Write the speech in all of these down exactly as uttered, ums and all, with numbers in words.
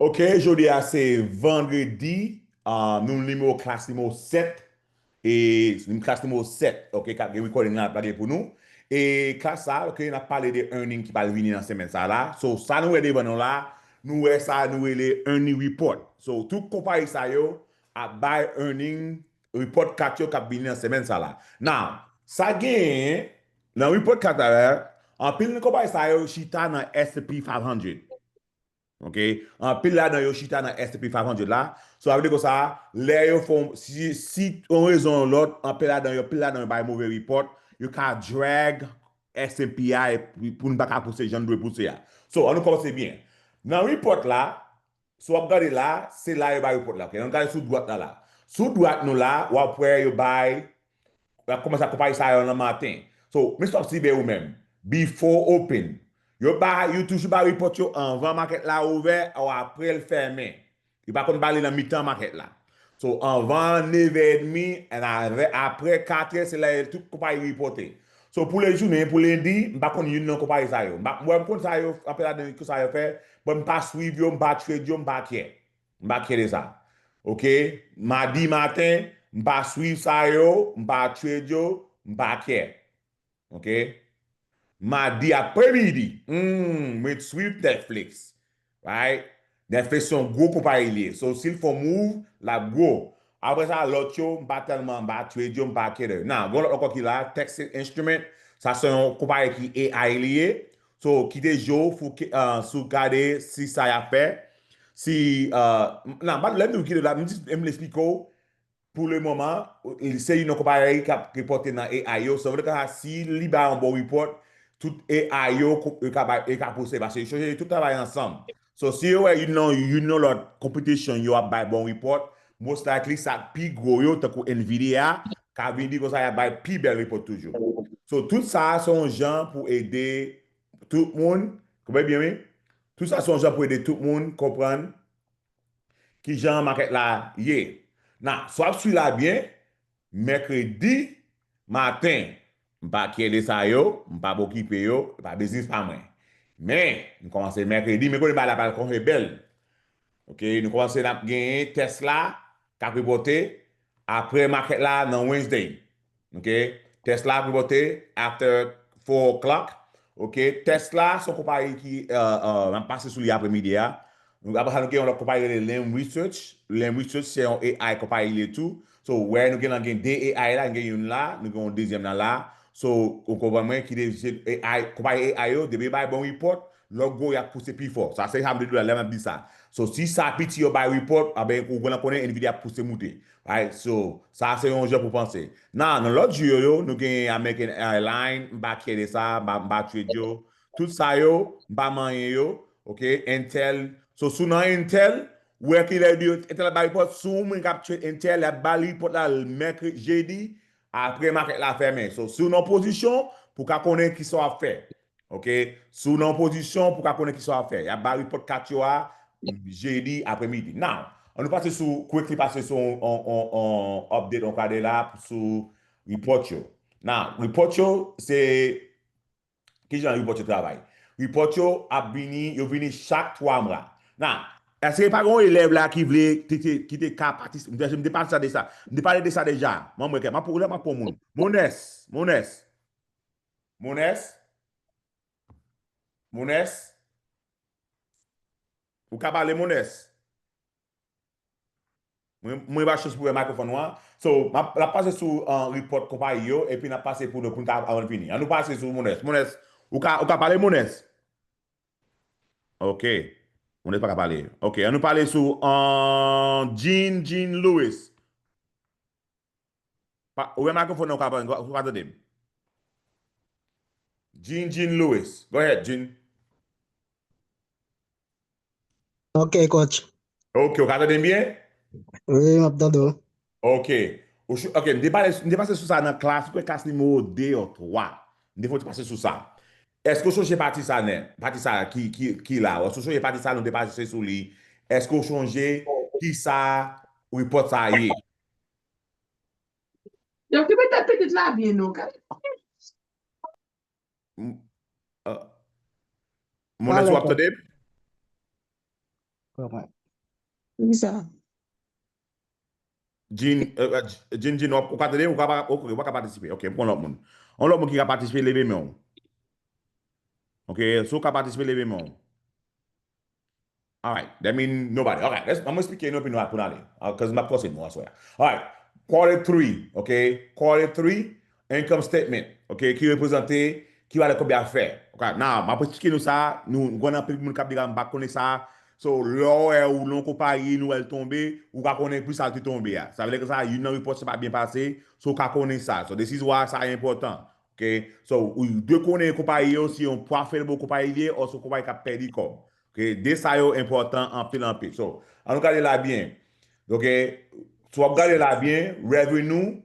Ok, jodi a se vandredi, ah, nou nimewo klas nimewo sèt, e klas nimewo sèt, ok, k ap gen recording la, ap lage pou nou. E klas sa, ok, n ap pale de earning ki pral vini nan semèn sa la. So, sa nou wè devan nou la, nou wè sa nou rele earning report. So, tout konpayi sa yo ap bay earning report kat yo k ap vini nan semèn sa la. Now, sa genyen, nan report kat la, anpil nan konpayi sa yo chita nan S and P five hundred. Ok? Anpil ladan yo chita nan S and P five hundred la. So, sa vle di konsa, lè yo fè, si, si yon rezon yon lòt, anpil ladan yo, anpil ladan yo bay move report, yo ka drag S and P a e pou, pou n pa ka pouse jan n dwe pouse a. So, an nou kòmanse byen. Nan report la, si w ap gade la, se la yo bay report la. Ok? An nou gade sou dwat la la. Sou dwat nou la, w ap wè yo bay, w ap kòmanse ak konpayi sa yo nan maten. So, men si w ap sive ou menm, before open. Yo ba, yo toujou ba report yo anvan market la ouvè, ou aprè l fèmen. Yo pa konn ba li nan mitan market la. So, anvan neve edmi, and avè, aprè katrè, se la tout konpayi repòte. So, pou lejounen, pou lendi, m pa konn youn nan konpayi sa yo. M pa, m wè m konn sa yo, anpil ladan ki sa yo fè, but m pa swiv yo, m pa trade yo, m pa care. M pa care de sa. Ok? Madi maten, m pa swiv sa yo, m pa trade yo, m pa care. Ok? Madi apremidi, hmm, mwen swiv Netflix. Right? Netflix se yon gwo konpayi li ye. So, si l fè yon move, l ap gwo. Apre sa, lòt yo, m pa tèlman, m pa trade yo, m pa care. Now, gen lòt ankò ki la, Texas Instrument, sa se yon konpayi ki A I li ye. So, kite je w pou ke, ah, si w gade si sa y ap fè. Si, ah, nan, lè m di w kite la, m di, m esplike w, pou le moman, se youn nan konpayi k ap repòte nan A I yo. So, vle ka si li bay yon bon report, tout A I yo, ko-, yo ka bay, yo ka pouse, paske yo chanje tout travay ansanm. So, si yo wè youn nan, youn nan lòt competition yo ap bay bon report, most likely sa pi gwo yo, tankou Nvidia, ka vin di konsa y ap bay pi bèl report toujou. So, tout sa a se yon jan pou ede tout moun, konprann byen, wi? Tout sa se yon jan pou ede tout moun konprann kijan makèt la ye. Now, si w ap swiv la byen, mèkredi maten, m pa care de sa yo, m pa okipe yo, e pa biznis pa mwen. Men, m kòmanse mèkredi, men konnen bagay la pral kòmanse bèl. Ok, nou kòmanse n ap genyen Tesla k ap repòte apre makèt la nan Wednesday. Ok, Tesla ap repòte after four o'clock. Ok, Tesla se yon konpayi ki, uh, uh, m ap pase sou li apremidi a. Nou, apre sa, nou gen yon lòt konpayi rele Lam Research. Lam Research se yon A I konpayi li ye tou. So, wè, nou gen nan gen de A I la, nou gen youn la, nou gen yon dezyèm nan la. So, ou konprann mwen, ki de, se A I, konpayi A I yo, depi yo bay bon report, lòt gwo y ap pouse pi fò. Sa se sa m te di w la, lè m ap di sa. So, si sa piti yo bay report, a ben, ou konn konnen Nvidia ap pouse moute. Right? So, sa se yon jan pou panse. Nan, nan lòt jou yo, yo, nou gen American Airlines, m pa care de sa, m pa, m pa trade yo. Tout sa yo, m pa manyen yo. Ok? Intel. So, si w nan Intel, ou wè ki lè yo di Intel ap bay report, si w moun k ap trade Intel, y ap bay report la mèkredi, jedi, apre makèt la fèmen. So, si w nan pozisyon, pou w ka konnen kisa w ap fè. Ok? Si w nan pozisyon, pou w ka konnen kisa w ap fè. Y ap bay report kat yo a, jedi apremidi. Now, an nou pase sou, quickly pase sou on, on, on update, on kade la, sou report yo. Now, report yo, se, kijan report yo travay? Report yo ap vini, yo vini chak twa mwa. Now, èske pa gen yon elèv la ki vle, ki te, ki te ka patis-, m te, m te pale sa de sa. M te pale de sa deja. Mwen, mwen, m ap, m ap pran moun. Monès, Monès. Monès? Monès? Ou ka pale, Monès? Mwen, mwen pa chans pou wè mikrofòn ou an. So, m ap, l ap pase sou, uh, report konpayi yo, epi n ap pase pou nou, pou n ka, avan n fini. An nou pase sou Monès. Monès, ou ka, ou ka pale, Monès? Ok. Monès pa ka pale. Ok, an nou pale sou, uh, Jean, Jean Louis. Pa, ouvè mikrofòn nan, ou ka, ou ka tande m. Jean, Jean Louis. Go ahead, Jean. Ok, coach. Ok, ou ka tande m byen? Wi, m ap tande w. Ok. Ou ch-, ok, m te pale, m te pase sou sa nan klas, ou kwè klas nimewo de ou twa. M te fè w ti pase sou sa. Èske w sonje pati sa, nen? Pati sa ki, ki, ki la. Èske w sonje pati sa, nou te pase sou li? Èske w sonje ki sa report sa ye? Yo, ki mete pitit la byen non, gade. M-, ah. Monès, w ap tande m? Pran mwen. Kisa? Jean, euh, euh, Jean, Jean, ou ka tande? Ou ka pa, ok, ou pa ka patisipe. Ok, m pran lòt moun. Yon lòt moun ki ka patisipe, leve men w. Ok, si w ka patisipe, leve men w. Alright, that mean nobody. Alright, let's, I'm gonna speak in open pou n ale. Uh, 'cause m ap fòse nou aswè. Alright, quarter three, ok? Quarter three, income statement, ok? Ki reprezante, ki valè kòb y ap fè. Ok, now, m ap esplike nou sa, nou, m konn anpil moun k ap di m pa konnen sa. So, lè w wè ou nan yon konpayi, nou wè l tonbe, ou ka konnen pou sa l te tonbe a. Sa vle di sa, youn nan report sa pa byen pase, so w ka konnen sa. So, this is why sa enpòtan. Ok? So, ou dwe konnen konpayi yo, si yon profitable konpayi li ye, ou se yon konpayi k ap pèdi kòb. Ok? De sa yo enpòtan anpil, anpil. So, ann nou gade la byen. Ok? So, w ap gade la byen, revenue,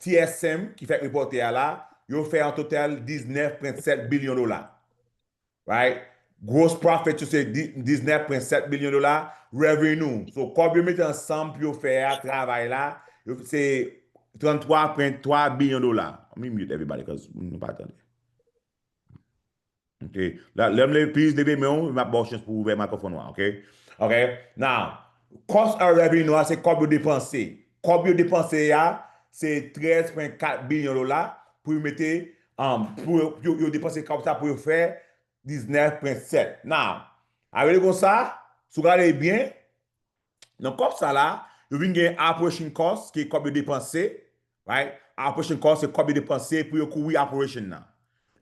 T S M, ki fèk repòte a la, yo fè an total diznèf pwen sèt bilyon dola. Right? Gross profit yo se di-, diznèf pwen sèt bilyon dola. Revenue. So, kòb yo mete ansanm pou yo fè a, travay la, yo, se tranntwa pwen twa bilyon dola. Let me mute everybody, 'cause nou pa tande. Ok. La, lè m leve, please, leve men w, m ap ba w chans pou w ouvè mikrofòn ou a, ok? Ok? Now, cost of revenue a, se kòb yo depanse. Kòb yo depanse a, se trèz pwen kat bilyon dola pou yo mete, um, pou yo, yo, yo depanse kòb sa pou yo fè diznèf pwen sèt. Now, sa vle di konsa, si w gade byen, nan kòb sa la, yo vin gen operation cost, ki kòb yo depanse, right? Operation cost, se kòb yo depanse pou yo kouvri operation nan.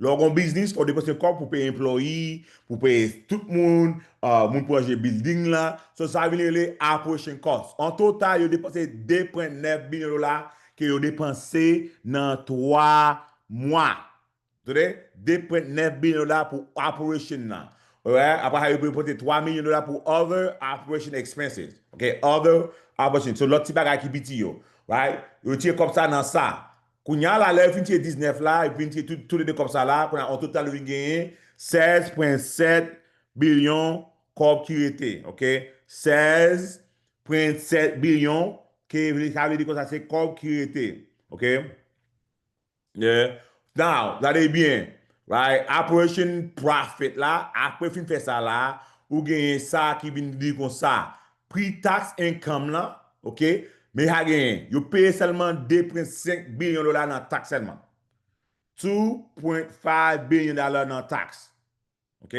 Lè w gen yon biznis, fò w depanse kòb pou peye employee, pou peye tout moun, uh, moun pou ranje building la. So, sa vin rele operation cost. An total, yo depanse de pwen nèf bilyon dola ke yo depanse nan twa mwa. Tande? De pwen nèf bilyon dola pou operation nan. Alright? Apre sa, yo repote twa milyon dola pou other operation expenses. Ok? Other operation. So, lòt ti bagay ki piti yo. Right? Yo tire kòb sa nan sa. Kounye a la, lè yo fin tire diznèf la, yo fin tire tout, tout le de kòb sa la, kounye a, an total, yo vin genyen sèz pwen sèt bilyon kòb ki rete. Ok? Sèz pwen sèt bilyon, ke vle, sa vle di konsa, se kòb ki rete. Ok? Yeah. Now, gade byen, right? Operation profit la, apre fin fè sa la, ou genyen sa ki vin di konsa. Pre-tax income lan, ok? Men sa genyen, yo peye sèlman de pwen senk bilyon dola nan tax sèlman. Two point five billion dollar nan tax. Ok?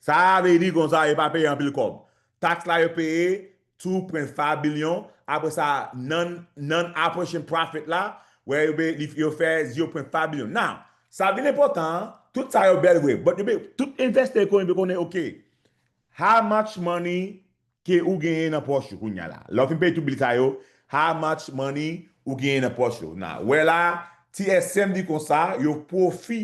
Sa vle di konsa, yo pa peye anpil kòb. Tax la, yo peye two point five billion. Apre sa, non, non-operation profit la, wè yo, be-, li, yo fè zero point five billion. Now, sa vin enpòtan, tout sa yo bèl vre. But yo be-, tout envestè konnen, yo konnen, ok, how much money ke ou genyen nan pòch ou kounye a la. Lè w fin peye tout bil sa yo, how much money ou genyen nan pòch ou. Now, wè la, T S M di konsa, yo pwofi,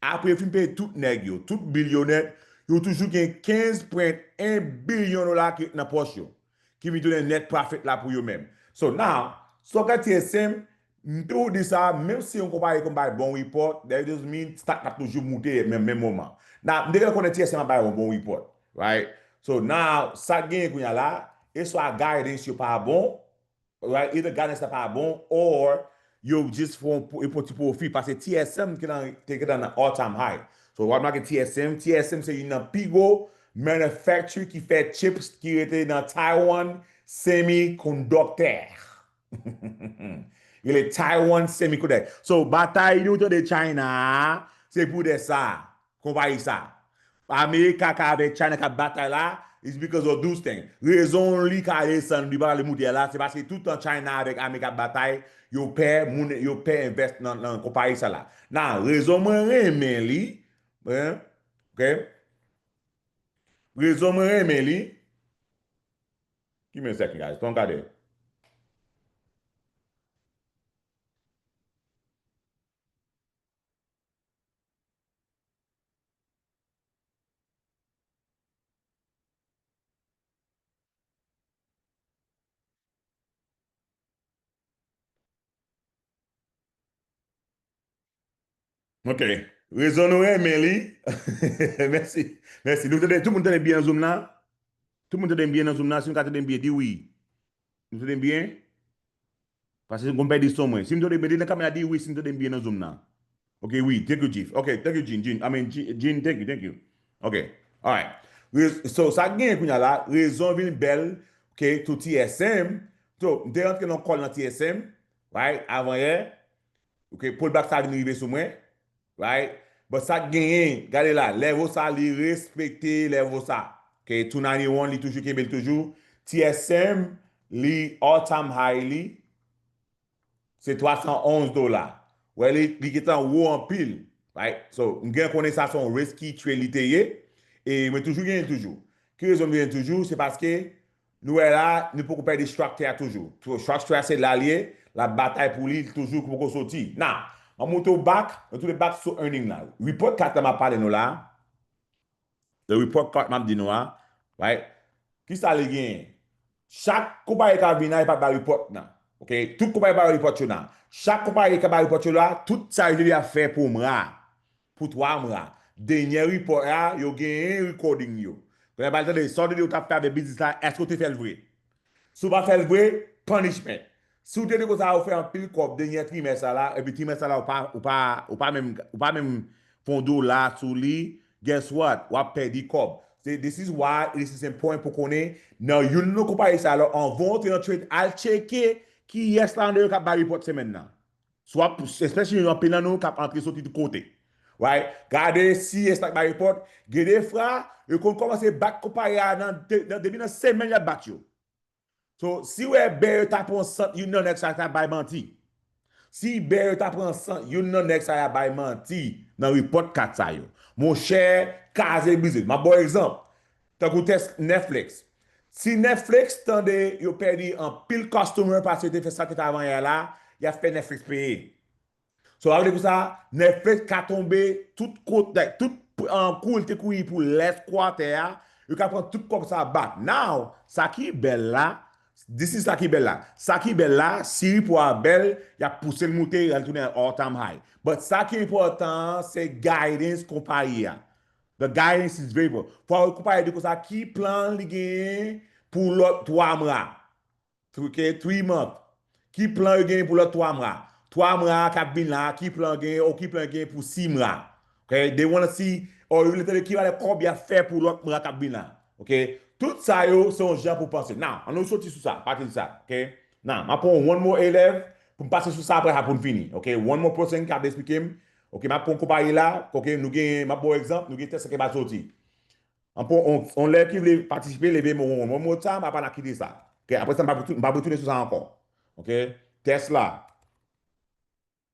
apre yo fin peye tout nèg yo, tout bilyonè, yo toujou gen kenz pwen en bilyon dola ki nan pòch yo, ki vin tounen net profit la pou yo menm. So now, so gade T S M, m toujou di sa, menm si yon konpayi konn bay bon report, that doesn't mean stock la toujou moute menm, menm moman. Now, m te gentan konnen T S M ap bay yon bon report, right? So now, sa k genyen kounye a la, e swa guidance yo pa bon, right? Either guidance la pa bon, or yo just fè yon, yo fè yon ti pwofi, paske T S M te nan, te gentan nan all time high. So, w ap make T S M, T S M se youn nan pi gwo manufacturer ki fè chips ki rete nan Taiwan Semiconductor. Rele Taiwan Semiconductor. So, batay nou tande China a, se pou de sa, konpayi sa. Amerika ka avèk China k ap batay la, it's because of those things. Rezon li ka desann, li pa ka moute la, se paske tout tan China avèk Amerika ap batay, yo pè, moun, yo pè invest nan, nan konpayi sa la. Nan, rezon mwen renmen li, hein, ok? Rezon mwen renmen li, give me a second, guys, don't gade. Ok. Rezon nou renmen li. Mèsi. Mèsi. Nou tande, tout moun tande byen nan Zoom nan? Tout moun tande m byen nan Zoom nan? Si nou ka tande m byen, di wi. Nou tande m byen? Paske m konn pèdi son mwen. Si m tande m byen, di nan kamera, di wi si m tande m byen nan Zoom nan. Ok, wi. Thank you, Jeff. Ok, thank you, Jean. Jean, I mean, Jean, Jean, thank you, thank you. Ok. Alright. Rez- so, sa k genyen kounye a la, rezon vin bèl, ok, to T S M. So, m te rantre nan kòl nan T S M, right, avan yè. Ok, pullback sa vin rive sou mwen, right? But sa k genyen, gade la, level sa, li respekte level sa. Ok, two ninety-one, li toujou kenbe l toujou. T S M, li all time high li, se twa san onz dola. Wè, li, li gentan wo anpil, right? So, m gen konnen sa se yon risky trade li te ye, e mwen toujou genyen toujou. Ki rezon m genyen toujou? Se paske nou wè la, nou poko pèdi structure a toujou. So, structure a se la l ye, l ap batay pou li, li toujou poko soti. Now, m ap montre w back, mwen tounen back sou earning la. Report card la m ap pale nou la, the report card m ap di nou a, right? Kisa li genyen? Chak konpayi k ap vin la, yo pa bay report nan. Ok? Tout konpayi pa bay report yo nan. Chak konpayi k ap bay report yo la, tout sa yo di y ap fè pou mwa, pou twa mwa. Dènye report la, yo genyen recording yo. Kounye a, ba l tande, sa w te di w t ap fè avèk biznis la, èske w te fè l vre? Si w pa fè l vre, punishment. Si w te di konsa, ou fè anpil kòb dènye trimès sa la, epi trimès sa la, ou pa, ou pa, ou pa menm, ou pa menm fè yon dola sou li, guess what? W ap pèdi kòb. Se, this is why it is important pou konnen nan youn nan konpayi sa la, anvan w antre nan trade, al tcheke kiyès la anndan yo k ap bay report semèn nan. Swa, especially anpil nan nou k ap antre soti tout kote. Right? Gade si e sa k bay report. Gen de fwa, yo konn kòmanse bat konpayi a nan, de- nan, depi nan semèn y ap bat yo. So, si w wè bè yo ta pran sant, youn nan nèg sa ta bay manti. Si bè yo ta pran sant, youn nan nèg sa y ap bay manti nan report card sa yo. Monchè, kaze brize. M ap ba w egzanp. Tankou tès Netflix. Si Netflix tande yo pèdi anpil customer paske yo te fè sa ki t avan yè la, y ap fè Netflix peye. So, sa vle di konsa, Netflix ka tonbe tout kote, tout, um, kou l te kouri pou last quarter a, yo ka pran tout kòb sa back. Now, sa ki bèl la, this is sa ki bèl la. Sa ki bèl la, si report a bèl, y ap pouse l moute, y al tounen all time high. But sa ki enpòtan an, se guidance konpayi a. The guidance is very important. Fò konpayi a di konsa ki plan li genyen pou lòt twa mwa. Ok, three month. Ki plan yo genyen pou lòt twa mwa? Twa mwa k ap vin la, ki plan yo genyen, ou ki plan yo genyen pou sis mwa? Ok, they wanna see, or yo vle tande ki valè kòb y ap fè pou lòt mwa k ap vin la. Ok, tout sa yo, se yon jan pou panse. Now, ann nou soti sou sa, pati de sa. Ok, now, m ap pran one more eleven pou m pase sou sa apre sa pou n fini. Ok, one more person k ap esplike m. Ok, m ap pran konpayi la, ok, nou gen, m ap ba w egzanp, nou gen tès ki pa soti. Anpil, on, on lè ki vle patisipe, leve men w, mwen, mwen, sa, m pa nan kite sa. Ok, apre sa, m pa pou tou- m pa pou tounen sou sa ankò. Ok? Tesla.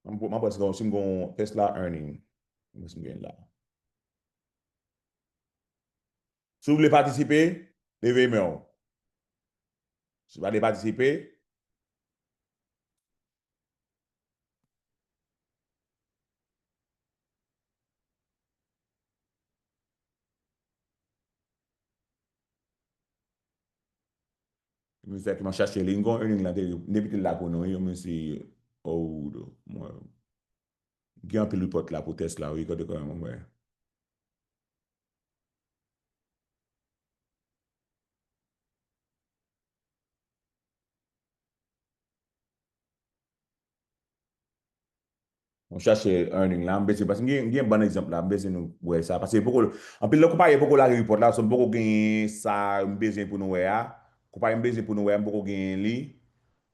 M ap, m ap wè si m gon Tesla earning. Mwen si m gen la. Si w vle patisipe, leve men w. Si w pa vle patisipe, Mwen fèk mwen chache li, m gon earning la, m te mete l la pou nou, wi, mwen si, oh, mwen, gen anpil report la pou Tesla, wi, kote kòman mwen wè. Mwen chache earning la, m bezwen, paske m gen, gen bon egzanp la, m bezwen nou wè sa. Paske poko, anpil nan konpayi poko lage report la, so m poko genyen sa m bezwen pou nou wè a. Konpayi m bezwen pou nou wè a, m poko genyen li.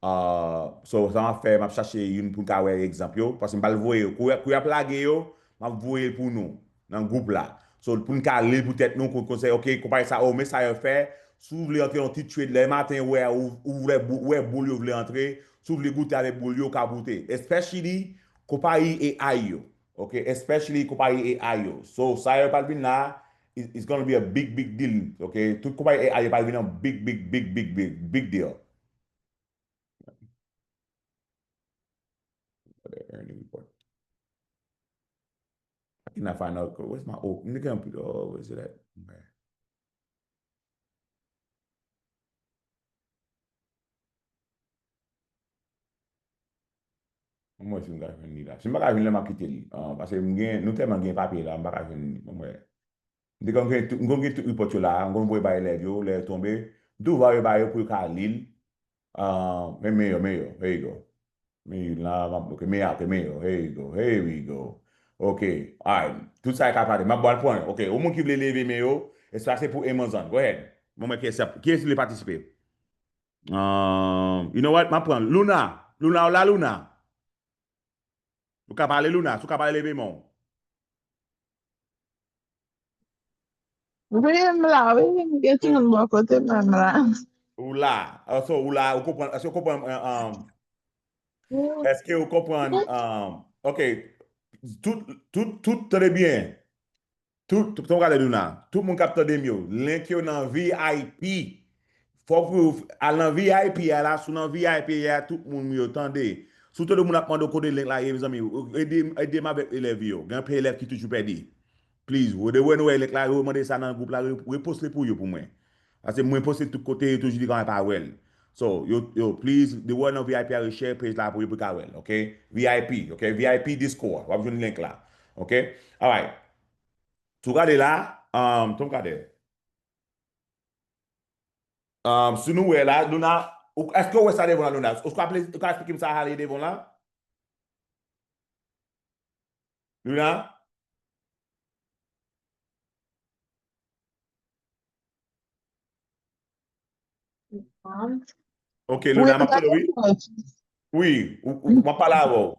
Ah, so, sa m ap fè, m ap chache youn pou n ka wè egzanp yo, paske m pral voye yo. Kou, kou y ap lage yo, m ap voye l pou nou, nan gwoup la. So, pou n ka li l pou tèt nou, kon, konsèy, ok, konpayi sa, oh, men sa yo fè, si w vle antre yon ti trade, lè maten, ou wè, ou, ou vle bou-, ou wè boul yo vle antre, si w vle goute avèk boul yo, ou ka goute. Especially, konpayi A I yo. Ok, especially konpayi A I yo. So, sa yo pral vin la, it, it's gonna be a big, big deal. Ok, tout konpayi A I yo pral vin yon big, big, big, big, big, big deal. Earning report. Can I find out? Where's my old? Nigga, I'm, oh, where's it at? Okay. Mwen si m ka jwenn li la. Si m pa ka jwenn li, m ap kite li. Ah, paske m gen, nou tèlman gen papye la, m pa ka jwenn li. Mwen, m te konn gen tout, m konn gen tout report yo la, m konn voye bay elèv yo, lè yo tonbe. M tou voye bay yo pou yo ka li l. Ah, men, men yo, men yo. Here you go. Men yo la, m ap, ok, men, ok, men yo. Here you go. Here we go. Ok. Alright. Tout sa e ka pale. M ap ba l pwen. Ok. Yon moun ki vle leve men yo, E sa se pou Amazon. Go ahead. Mwen mwen kiyès ki vle patisipe. Um, you know what? M ap pran Luna. Luna, ou la, Luna? Ou ka pale, Luna? Si w ka pale, leve men w. Wi, m la, wi. M gen timoun bò kote mwen, m la. Ou la. Ah, so, ou la, ou konprann, èske ou konprann, um, um, èske ou konprann, um, ok, tout, tout, tout, tande byen. Tout, tout, tout, gade Luna. Tout moun k ap tande m yo, link yo nan V I P. Fòk ou al nan V I P a la, si w nan V I P a, tout moun yo tande. Si w tande moun ap mande w kote link la ye, mezanmi, ede, ede m avèk elèv yo. Gen anpil elèv ki toujou pèdi. Please, ou de wè nou wè link la, yo mande sa nan gwoup la, re- reposte pou yo pou mwen. Paske mwen poste tout kote, yo toujou di kòman pa wè l. So, yo, yo, please, de wè nan V I P a, reshare page la pou yo pou ka wè l, ok? V I P, ok? V I P Discord, w ap jwenn link la, ok? Alright. Si w gade la, um, si w gade. Um, si nou wè la, Luna, ou, èske w wè sa devan la, Luna? Ou ka, ou ka eksplike m sa ale devan la? Luna? Ok, Luna, m ap tande, wi. Wi, ou, ou, m ap pale avè w.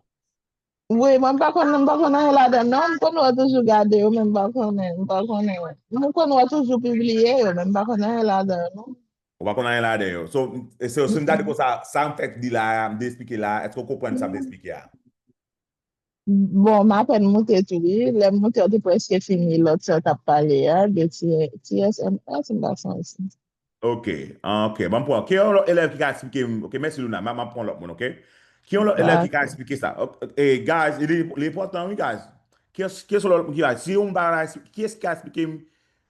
Wi, mwen m pa konn, m pa konn anyen ladan non. M konn wè toujou gade yo, men m pa konnen, m pa konnen. M konn wè toujou pibliye yo, men m pa konn anyen ladan yo non. Ou pa konn anyen ladan yo. So, e se, si m ta di konsa, sa m fèk di la, m te eksplike la, èske w konprann sa m te eksplike a? Bon, m apèn moute tou, wi. Lè m moute, yo te prèske fini lòt sa w t ap pale a, de T S M S, m pa sonje. Ok, ah, ok. Ban m pran. Ki yon lòt elèv ki ka eksplike m? Ok, mèsi Luna. M ap pran lòt moun, ok? Ki yon lòt elèv ki ka eksplike sa? Ok, eh, guys, li, li enpòtan, wi, guys. Kiyès, kiyès lòt moun ki la? Si yon pa la, kiyès ki ka eksplike m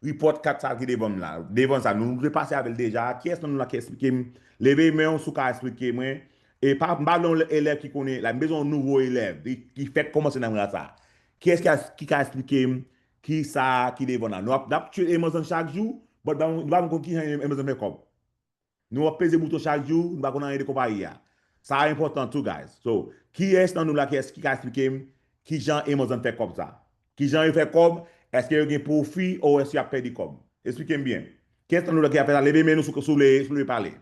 report kat sa ki devan m la? Devan sa, nou, nou te pase avè l deja. Kiyès nan nou la ki eksplike m? Leve men w si w ka eksplike mwen. E pa, m pa vle yon elèv ki konnen, la, m bezwen yon nouvo elèv ki, ki fèk kòmanse nan rad sa. Kiyès ki, ki ka eksplike m ki sa ki devan la? Nou ap, n ap tchwe Amazon chak jou, but nou pa konn ki jan Amazon fè kòb. Nou ap peze bouton chak jou, nou pa konn anyen de konpayi a. Sa enpòtan tou, guys. So, kiyès nan nou la, kiyès ki ka eksplike m ki jan Amazon fè kòb sa? Ki jan yo fè kòb? Èske yo gen pwofi ou èske y ap pèdi kòb? Eksplike m byen. Kiyès nan nou la ki ap fè sa? Leve men nou si w vle, si w vle pale.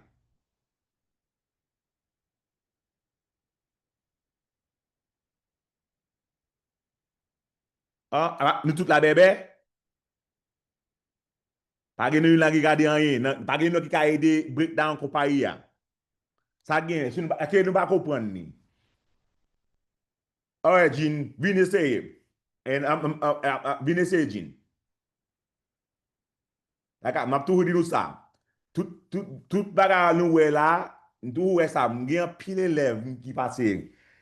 Ah, ah, nou tout la bèbè? Pa gen nou youn la ki gade anyen. Pa gen nou ki ka ede break down konpayi a. Sa gen, si nou, èske nou pa konprann li? Alright, Jean, vin eseye. And, um, um, uh, uh, uh, vin eseye, Jean. Like, m ap toujou di nou sa. Tout, tout, tout bagay nou wè la, m toujou wè sa. M gen anpil elèv ki pase.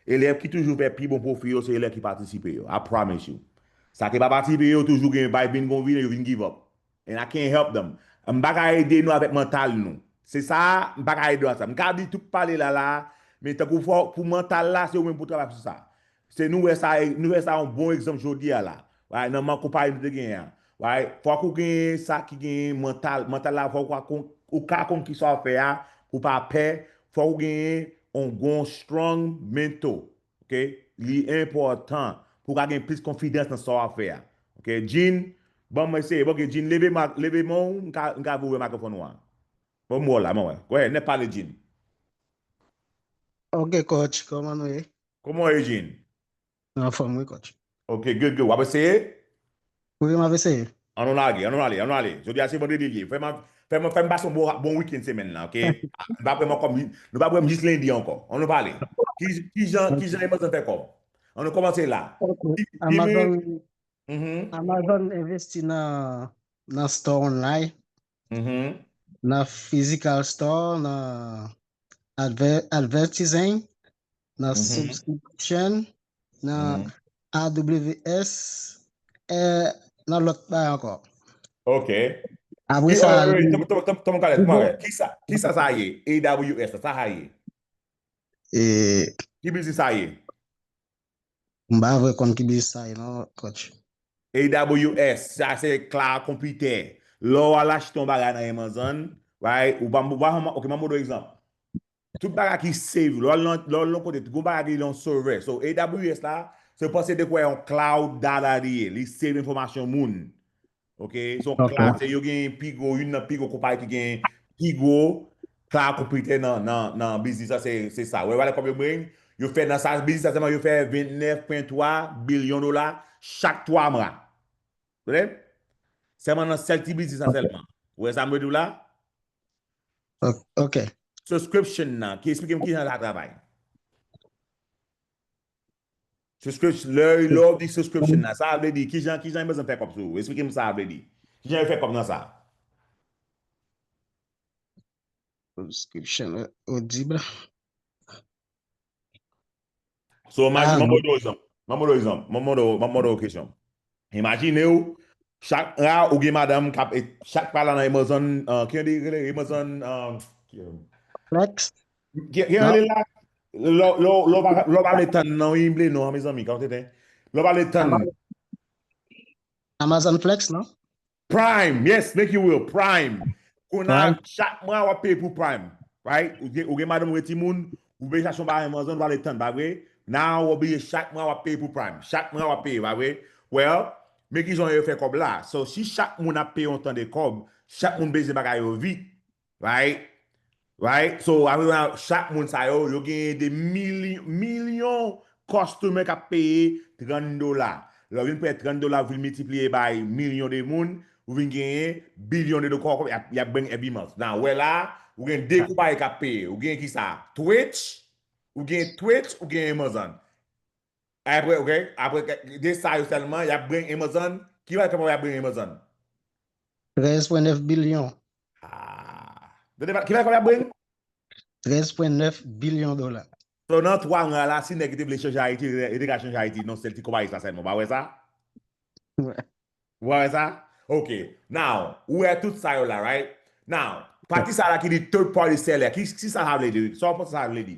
Elèv ki toujou fè pi bon pwofi yo, se elèv ki patisipe yo. I promise you. Sa ki pa patisipe yo, toujou gen bay vin gon vin, yo vin give up. And I can't help them. M pa ka ede nou avèk mantal nou. Se sa, m pa ka ede nou ak sa. M ka di tout pale la la, men tankou fò, pou mantal la, se ou menm pou travay sou sa. Se nou wè sa, nou wè sa yon bon egzanp jodi a la. Right? Nan man konpayi nou te genyen an. Right? Fòk ou genyen sa ki genyen mantal. Mantal la, fòk ou ka konn, ou ka konn ki sa w ap fè a, pou w pa pè. Fòk ou genyen yon bon strong mental. Ok? Li enpòtan pou w ka gen plis konfidans nan sa w ap fè a. Ok? Jean, ban m eseye. Ok, Jean, leve, leve men w, m ka, m ka voye mikrofòn ou an. Bon, m wè w la, mwen wè. Go ahead, nèk pale, Jean. Ok, coach, kòman nou ye? Kòman w ye, Jean? Anfòm, wi, coach. Ok, good, good. W ap eseye? Wi, m ap eseye. Ann nou lage, ann nou ale, ann nou ale. Jodi a se vandredi li ye. Fè m, fè m, fè m pase yon bon, bon wikenn semèn nan, ok? Nou pa wè m ankò, nou pa wè m jis lendi ankò. Ann nou pale. Ki, ki jan, ki jan Amazon fè kòb? Ann nou kòmanse la. Amazon, Amazon envesti nan, nan store online. Nan physical store, nan adver, advertising, nan subscription, nan A W S, e nan lòt bagay ankò. Ok. Apre sa, tonton Kalèt, kòman, kisa, kisa sa ye? A W S, sa sa ye? Ki biznis sa ye? M pa vre konn ki biznis sa ye non, coach. A W S, sa se cloud konpitè. Lè w al achte yon bagay nan Amazon, right? Ou pa, ou pa, ok, m ap ba w egzanp. Tout bagay ki save, lè w al nan, lè w al nan kote, gon bagay ki nan server. So, A W S la, se panse de kwè yon cloud data li ye. Li save enfòmasyon moun. Ok, se yon cloud, se yo gen pi gwo, youn nan pi gwo konpayi ki gen pi gwo cloud computer nan, nan, nan biznis la, se, se sa. Wè, wè, kòb yo bring, yo fè nan sa, biznis la sèlman, yo fè vennèf pwen twa bilyon dola chak twa mwa. Tande? Sèlman nan sèl ti biznis la sèlman. Ou wè sa m vle di w la? Ok. Subscription nan, ki eksplike m kijan sa travay. Subscription, lè, lè w di subscription nan, sa vle di, kijan, kijan Amazon fè kòb sou ou? Eksplike m sa vle di. Kijan yo fè kòb nan sa? Subscription, euh, audible. So, imagine, mwen mande w egzanp. Mwen mande w egzanp. Mwen mande w, mwen mande w kesyon. Imagine w, chak ra ou gen madanm k ap, e, chak pa la nan Amazon, uh, ki yo di, rele Amazon, uh, Flex? Ki, ki rele la? Lò, lò, lò pa, lò pa vle tann non, wi, m bliye non, mezanmi, kan w te ten. Lò pa vle tann. Amazon Flex, non? Prime, yes, make you will, Prime. Kounye a, chak mwa w ap peye pou Prime, right? Ou gen, ou gen madanm, ou gen timoun, ou bezwen chache yon bagay Amazon, ou pa vle tann, pa vre? Now, w oblije chak mwa w ap peye pou Prime. Chak mwa w ap peye, pa vre? Well, men kijan yo fè kòb la. So, si chak moun ap peye yon tande kòb, chak moun bezwen bagay yo vit, right? Right? So, apre sa, chak moun sa yo, yo genyen de mili-, milyon customer k ap peye trant dola. Lè w vin pran trant dola, w vin miltipliye bay milyon de moun, ou vin genyen bilyon de dola y ap, y ap bring every month. Now, wè la, ou gen de konpayi k ap peye. Ou gen ki sa? Twitch, ou gen Twitch, ou gen Amazon. Apre, ok, apre de sa yo sèlman, y ap bring Amazon. Ki va kòman y ap bring Amazon? Trèz pwen nèf bilyon. Ah. Tande pa, ki va kòman y ap bring? Trèz pwen nèf bilyon dola. So, nan twa mwa la, si nèg te vle chanje Ayiti, li te ka chanje Ayiti, non, sèl ti konpayi sa sèlman. Ou pa wè sa? Wè. Ou pa wè sa? Ok. Now, ou wè tout sa yo la, right? Now, pati sa la ki di third party seller. Ki, ki sa sa vle di? Sa w panse sa vle di?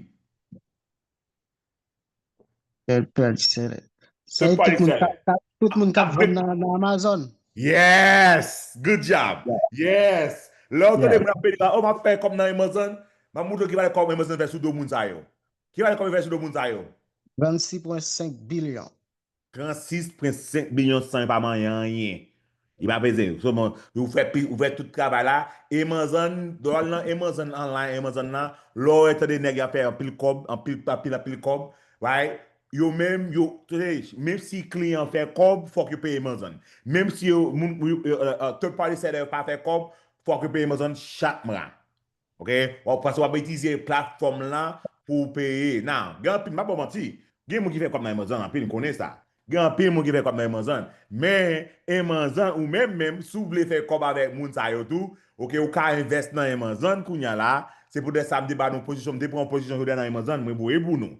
Third party seller. Sa e tout moun k ap, k ap, tout moun k ap vann nan, nan Amazon. Yes! Good job! Yes! Lè w tande moun ap peye la, oh, m ap fè kòb nan Amazon, m ap montre w ki valè kòb Amazon fè sou do moun sa yo. Ki valè kòb yo fè sou do moun sa yo? Trannsis pwen senk bilyon. Trannsis pwen senk bilyon san yo pa manyen anyen. Li pa peze. Sèlman, ou fè pi, ou fè tout travay la. Amazon, dòl nan Amazon online, Amazon nan, lè w tande nèg y ap fè anpil kòb, anpil, anpil, anpil kòb, right? Yo menm, yo, tande, menm si kliyan fè kòb, fòk yo peye Amazon. Menm si yo, moun, yo, yo, euh, euh, third party seller yo pa fè kòb, fòk yo peye Amazon chak mwa. Ok? W ap, paske w ap itilize platfòm lan pou w peye. Now, gen anpil, m pa ba w manti, gen moun ki fè kòb nan Amazon, anpil, m konnen sa. Gen anpil moun ki fè kòb nan Amazon. Men, Amazon, ou menm, menm, si w vle fè kòb avèk moun sa yo tou, ok, ou ka envès nan Amazon kounye a la. Se poutèt sa m te ba nou pozisyon, m te pran yon pozisyon jodi a nan Amazon, mwen voye pou nou.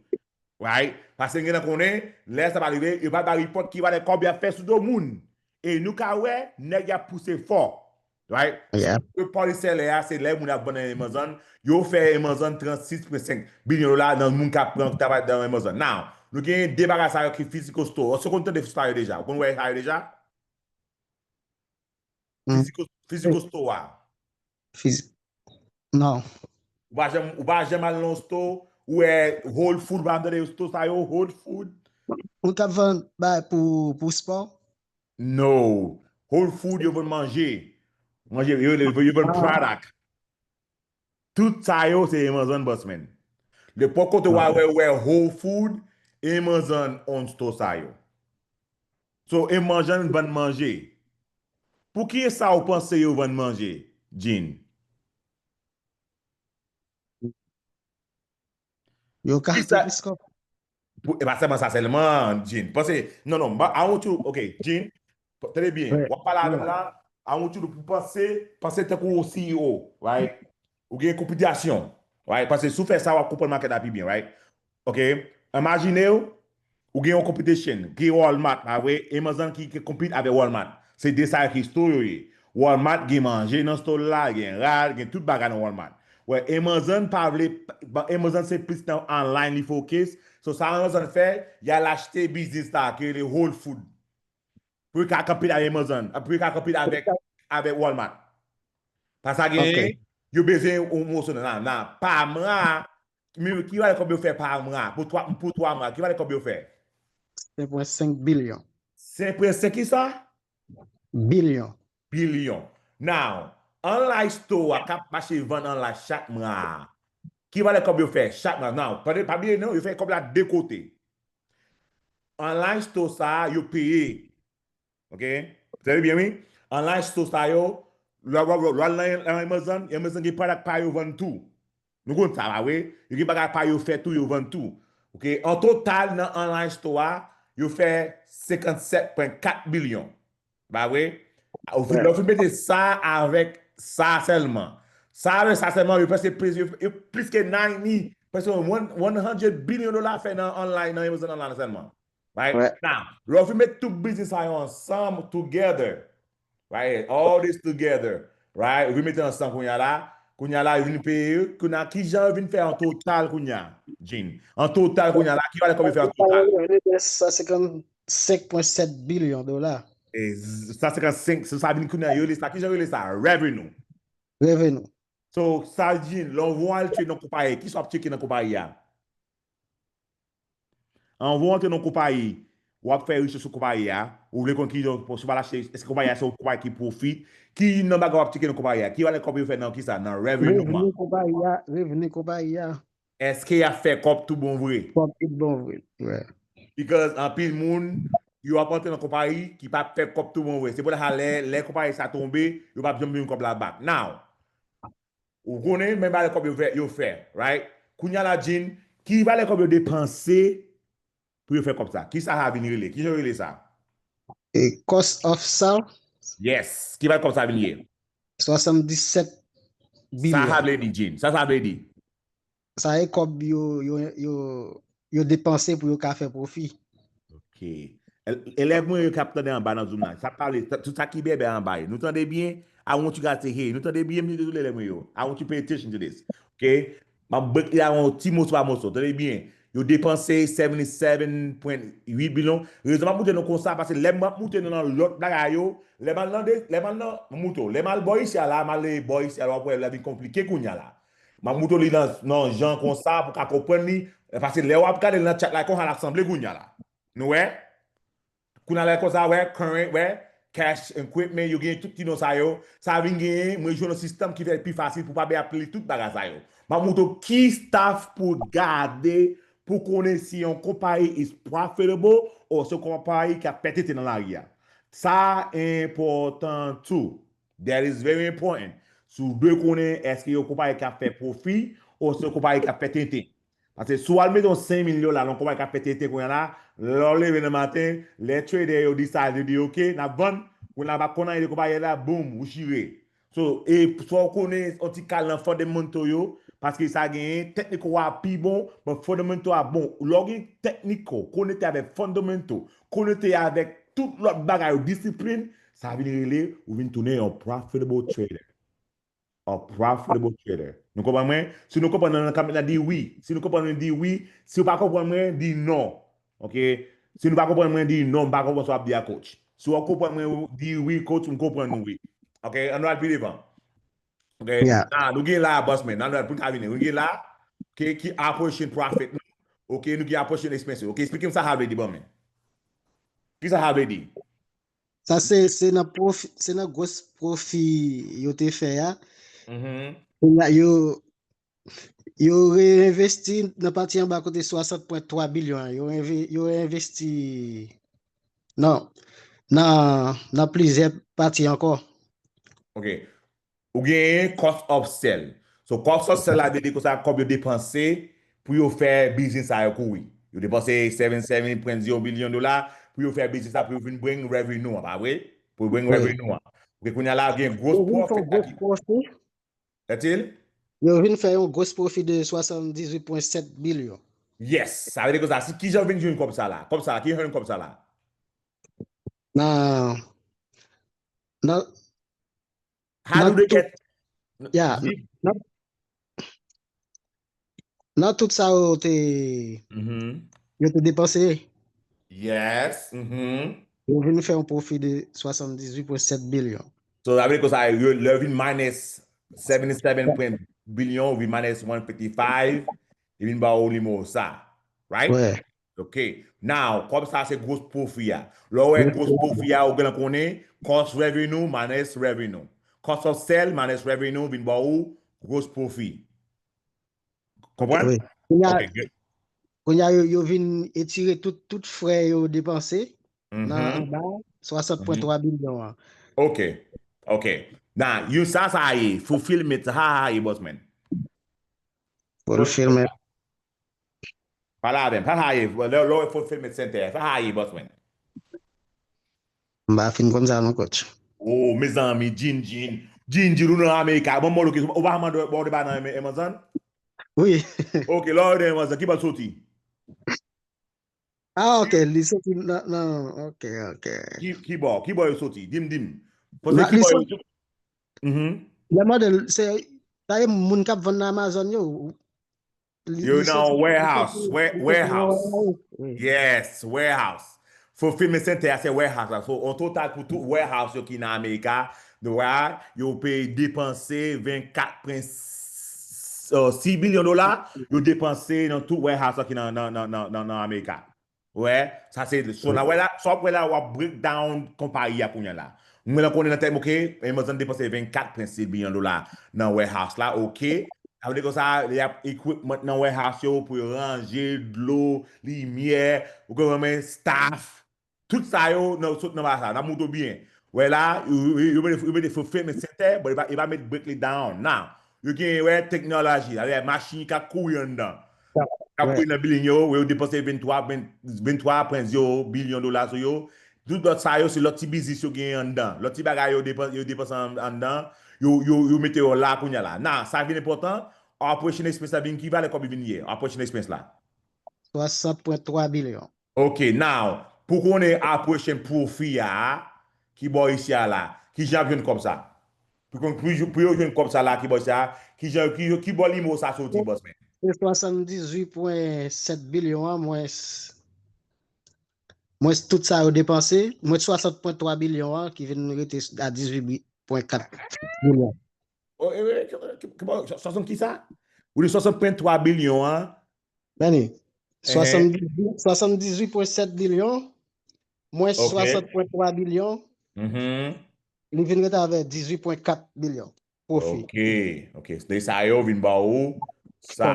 Right? Paske gen nan konnen, lè sa va rive, yo pa ba report ki valè kòb y ap fè sou do moun. E nou ka wè, nèg y ap pouse fò. Right? Yeah. Third party seller a, se lè moun ap vann nan Amazon, yo fè Amazon trannsis pwen senk bilyon dola nan moun k ap pran travay nan Amazon. Now, nou gen de bagay sa yo ki physical store. Èske w konn tande sa yo deja? Ou konn wè sa yo deja? Physical, physical store a. Fiz-, non. Ou pa janm, ou pa janm al nan yon store, ou wè Whole Food, ou pa janm tande store sa yo, Whole Food. Ou t ap vann bagay pou, pou spò? No. Whole Food, yo vann manje. Manje, yo, yo, yo vann product. Tout sa yo, se Amazon, boss man. Nenpòt kote w a wè, wè Whole Food, Amazon own store sa yo. So, Amazon vann manje. Pou kiyès sa ou panse yo vann manje, Jean? Yo ka fè plis kòb. Pou, e pa sèlman sa sèlman, Jean. Panse, non, non, I want you, ok, Jean, tande byen. W ap pale avè m la, I want you pou panse, panse tankou yon C E O, right? Ou gen konpitasyon, right? Paske si w fè sa, w ap konprann makèt la pi byen, right? Ok? Imajine w, ou gen yon competition, gen Walmart, pa vre? Amazon ki, ki compete avè Walmart. Se de sa ki store yo ye. Walmart gen manje nan store la, gen rad, gen tout bagay nan Walmart. Wè, Amazon pa vle, Amazon se plis nan online li focus. So, sa Amazon fè, y al achte biznis la, ki rele Whole Food. Pou yo ka compete avèk Amazon, pou yo ka compete avèk, avèk Walmart. Pa sa genyen, yo bezwen yon moso nan, nan, nan, pa mwa, men ki valè kòb yo fè pa mwa, pou twa, pou twa mwa, ki valè kòb yo fè? Senk pwen senk bilyon. Senk pwen senk kisa? Bilyon. bilyon. Now, online store a k ap mache vann online chak mwa a, ki valè kòb yo fè chak mwa? Now, pa pa bliye non, yo fè kòb la de kote. Online store sa a, yo peye. Ok? Tande byen, wi. Online store sa yo, lè w al nan Amazon, Amazon gen pwodui pa yo vann tou. Nou konn sa, pa vre? Yo gen bagay pa yo fè tou, yo vann tou. Ok? An total, nan online store a, yo fè senkannsèt pwen kat bilyon. Pa vre? Ou fin, lè w fin mete sa avèk sa sèlman. Sa avèk sa sèlman, yo prèske plis, yo, yo plis ke ninety, prèske one, one hundred bilyon dola fè nan online, nan Amazon online sèlman. Right? Now, lè w fin met tout biznis sa yo ansanm, together, right? All this together, right? Ou vin mete ansanm kounye a la, kounye a la, yo vin peye, kounye a, ki jan yo vin fè an total kounye a, Jean? An total kounye a la, ki valè kòb yo fè an total? Sa senkannsenk pwen sèt bilyon dola. E sa senkannsenk, sa, sa vin kounye a, yo rele sa, ki jan yo rele sa? Revenue. Revenue. So, sa Jean, lè w al tcheke nan konpayi, kisa w ap tcheke nan konpayi a? Anvan w antre nan konpayi, w ap fè rechèch sou konpayi a, ou vle konn ki jan, si w pral achte, èske konpayi a se yon konpayi ki pwofi, ki nan bagay w ap tcheke nan konpayi a, ki valè kòb yo fè nan kisa, nan revenue an. Revni konpayi a, revni konpayi a. Èske y ap fè kòb tout bon vre? Kòb tout bon vre, yeah. Because anpil moun, yo ap antre nan konpayi ki p ap fè kòb tout bon vre. Se pou sa lè, lè konpayi sa tonbe, yo p ap janm jwenn kòb la back. Now, ou konnen, men valè kòb yo fè, yo fè, right? Kounye a la, Jean, ki valè kòb yo depanse pou yo fè kòb sa? Ki sa sa vin rele? Ki jan yo rele sa? E cost of sale? Yes. Ki valè kòb sa vin ye? Swasanndisèt bilyon. Sa sa vle di, Jean? Sa sa vle di? Sa e kòb yo, yo, yo, yo depanse pou yo ka fè pwofi. Ok. E, elèv mwen yo k ap tande anba nan Zoom la, sa pale, sa, tout sa ki bèbè anba yo. Nou tande byen? I want you guys to hear. Nou tande byen, m di tout elèv mwen yo. I want you to pay attention to this. Ok? M ap break it down ti moso pa moso. Tande byen. Yo depanse seventy seven pwen uit bilyon. Rezon m ap moute nou konsa, paske lè m ap moute nou nan lòt bagay yo, lè m al nan de, lè m al nan, m moute w. Lè m al bò isi a la, m ale bò isi a la, w ap wè la vin konplike kounye a la. M ap moute w li nan, nan jan konsa pou w ka konprann li. Paske lè w ap gade l nan chat la, konsa l ap sanble kounye a la. Nou wè? Kounye a la konsa, wè, current, wè, cash, equipment, yo gen tout ti non sa yo. Sa vin genyen, mwen jwenn yon sistèm ki fè l pi fasil pou w pa bezwen ap li tout bagay sa yo. M ap moute w ki stuff pou w gade, pou w konnen si yon konpayi is profitable or se yon konpayi k ap fè tenten nan lari a. Sa enpòtan tou. That is very important. Si w dwe konnen èske yon konpayi k ap fè pwofi or se yon konpayi k ap fè tenten. Paske si w al mete yon senk mil dola nan yon konpayi k ap fè tenten kounye a la, lè w leve nan maten, lè trader yo decide, yo di, "Ok, n ap vann," kounye a pa konn anyen de konpayi a la, boom, ou chire. So, e fò w konnen yon ti kal nan fundamental yo, paske sa genyen, technical a pi bon, but fundamental a bon. Lè w gen technical, konekte avèk fundamental, konekte avèk tout lòt bagay yo, disiplin, sa vin rele, ou vin tounen yon profitable trader. A profitable trader. Nou konprann mwen? Si nou konprann, nan kòmantè di wi. Si nou konprann mwen, di wi. Si w pa konprann mwen, di non. Ok? Si nou pa konprann mwen, di non, m pa konprann sa w ap di a, coach. Si w konprann mwen, di wi, coach, m konprann ou, wi. Ok? Ann nou al pi devan. Ok? Yeah. Ah, nou gen la, boss man. Ann nou al pou n ka vini. Nou gen la, ok, ki operation profit nou. Ok, nou gen operation expense. Ok, eksplike m sa sa vle di, ban mwen. Ki sa sa vle di? Sa se, se nan pwofi, se nan gwos pwofi yo te fè a. Mhm. Kounye a, yo, yo reenvesti nan pati anba kote swasant pwen twa bilyon an. Yo enve-, yo reenvesti nan, nan, nan plizyè pati ankò. Ok. Ou genyen cost of sale. So, cost of sale la vle di konsa kòb yo depanse pou yo fè biznis sa yo kouri. Yo depanse seventy seven pwen zero bilyon dola pou yo fè biznis la, pou yo vin bring revenue an, pa vre? Pou yo bring revenue an. Ok, kounye a la, gen gwos profit la ki. Yo vin fè yon gwos pwofi de swasanndizuit pwen sèt bilyon. Yes, sa vle di konsa, si kijan yo vin jwenn kòb sa la? Kòb sa la, kijan yo jwenn kòb sa la? Nan, nan, How do they get? Yeah. Nan, nan tout sa yo te, yo te depanse. Yes. Mhm. Yo vin fè yon pwofi de swasanndizuit pwen sèt bilyon. So, sa vle di konsa, yo, lè yo vin minus seventy seven pwen bilyon, ou vin minus one fifty five, yo vin ba ou nimewo sa. Right? Wè. Ok. Now, kòb sa se gros pwofi a. Lè w wè gros pwofi a, ou genlè konnen cost revenue minus revenue. Cost of sale minus revenue vin ba ou gros pwofi. Konprann? Wi. Kounye a, ok, good. Kounye a, yo, yo vin etire tout, tout frè yo depanse nan anba swasant pwen twa bilyon an. Ok. Ok. Now, yon sa, sa ye, fulfillment, sa, sa ye, boss man. Fulfillment. Pale avè m, sa, sa ye, lè, lè w fulfillment center, sa, sa ye, boss man. M pa fin konn sa non, coach. Oh, mezanmi, Jin Jin. Jin Jin, ou nan Amerika. Bon, mwen, ou pa mande, bon, ou te ba nan Amazon? Wi. Ok, lè w nan Amazon, ki bò l soti? Ah, ok, li soti nan, nan, ok, ok. Ki, ki bò? Ki bò yo soti? Di m, di m. Paske ki bò yo soti? Mhm. Lè m mande l, se, sa e moun k ap vann nan Amazon yo. Yo nan warehouse, warehouse. Yes, warehouse. Fulfillment center a se warehouse la. So, an total pou tout warehouse yo ki nan Amerika, nou wè, yo peye depanse vennkat pwen sis bilyon dola, yo depanse nan tout warehouse la ki nan, nan, nan, nan, nan, nan Amerika. Wè, sa se, so la, wè la, sa w ap wè la, w ap break down konpayi a kounye a la. Mwen la konnen nan tèt mwen, ok, Amazon depanse vennkat pwen sis bilyon dola nan warehouse la, ok. Sa vle di konsa, y ap equipment nan warehouse yo pou yo ranje, dlo, limyè, ou konprann mwen, staff, tout sa yo nan, sot nan bagay sa, n ap montre w byen. Wè la, yo, yo, yo mete, yo mete fulfillment center, but yo pa, yo pa met break li down. Now, yo gen, wè, teknoloji, sa vle di machin k ap kouri anndan. K ap kouri nan building yo, wè yo depanse venntwa, ven, venntwa pwen zewo bilyon dola sou yo. Tout lòt sa yo, se lòt ti biznis yo genyen anndan. Lòt ti bagay yo depan-, yo depanse an-, anndan. Yo, yo, yo mete yo la kounye a la. Now, sa vin enpòtan, operation expense la vin ki valè kòb li vin ye? Operation expense la. Swasant pwen twa bilyon. Ok, now, pou konnen operation pwofi a, ki bò isi a la, ki jan y ap jwenn kòb sa? Pou kon-, pou yo, pou yo jwenn kòb sa la, ki bò isi a, ki jan, ki, ki bò limo sa soti, boss man? Se swasanndizuit pwen sèt bilyon an, mwens, mwens tout sa yo depanse, mwens swasant pwen twa bilyon an, ki vin rete a dizuit pwen kat bilyon. Oh, eh, eh, ki, ki, ki bò, swasant kisa? Ou di swasant pwen twa bilyon an, Meni, swasanndizuit, swasanndizuit pwen sèt bilyon, mwens swasant pwen twa bilyon, li vin rete avè dizuit pwen kat bilyon pwofi. Ok, ok. De sa yo vin ba ou sa.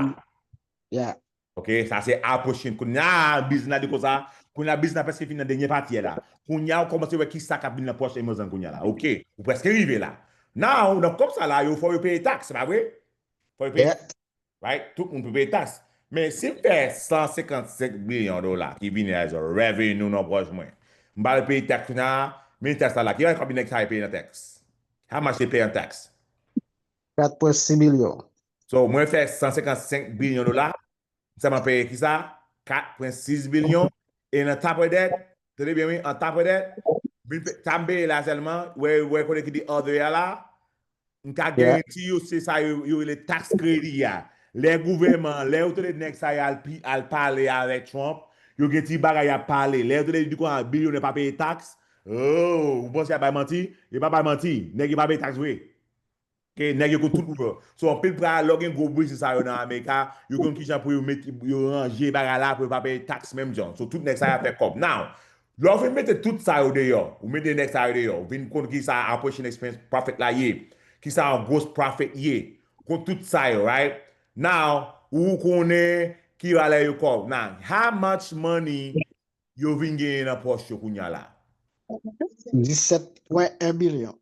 Yeah. Ok, sa se apwoche. Kounye a, biznis la di konsa, kounye a, biznis la prèske fin nan dènye pati a la. Kounye a, ou kòmanse wè ki sa k ap vin nan pòch Amazon kounye a la. Ok, ou prèske rive la. Now, nan kòb sa la, yo fò yo peye taks, se pa vre? Fò yo peye taks. Right? Tout moun pou peye taks. Men si m fè san senkannsenk bilyon dola ki vini as a revenue nan pòch mwen, m pral peye taks la, men taks la, ki kòbyen nèg sa yo peye nan taks? How much they pay on tax? Kat pwen sis bilyon. So, mwen fè san senkannsenk bilyon dola, m sèlman peye ki sa? Kat pwen sis bilyon. And on top of that, tande byen wi, on top of that, vin pe-, sa m peye la sèlman, wè, wè kote ki di other a la, m ka garanti yo, se sa yo, yo rele tax kredi a. Lè gouvènman, lè yo tande nèg sa yo al pi-, al pale avèk Trump, yo gen ti bagay y ap pale. Lè yo tande li di konsa bilyonè pa peye taks, oh, ou panse y ap bay manti? Yo pa bay manti. Nèg yo pa peye taks vre. Ok, nèg yo konn tout moun yo. So, anpil pral lè w gen gwo biznis sa yo nan Amerika, yo konn kijan pou yo met, yo ranje bagay la pou yo pa peye taks menm jan. So, tout nèg sa yo ap fè kòb. Now, lè w fin mete tout sa yo deyò, ou mete nèg sa yo deyò, ou vin konn ki sa operation expense profit la ye, ki sa yon gross profit ye, konn tout sa yo, right? Now, ou konnen ki valè yo kòb. Now, how much money yo vin genyen nan pòch yo kounye a la? Disèt pwen en bilyon.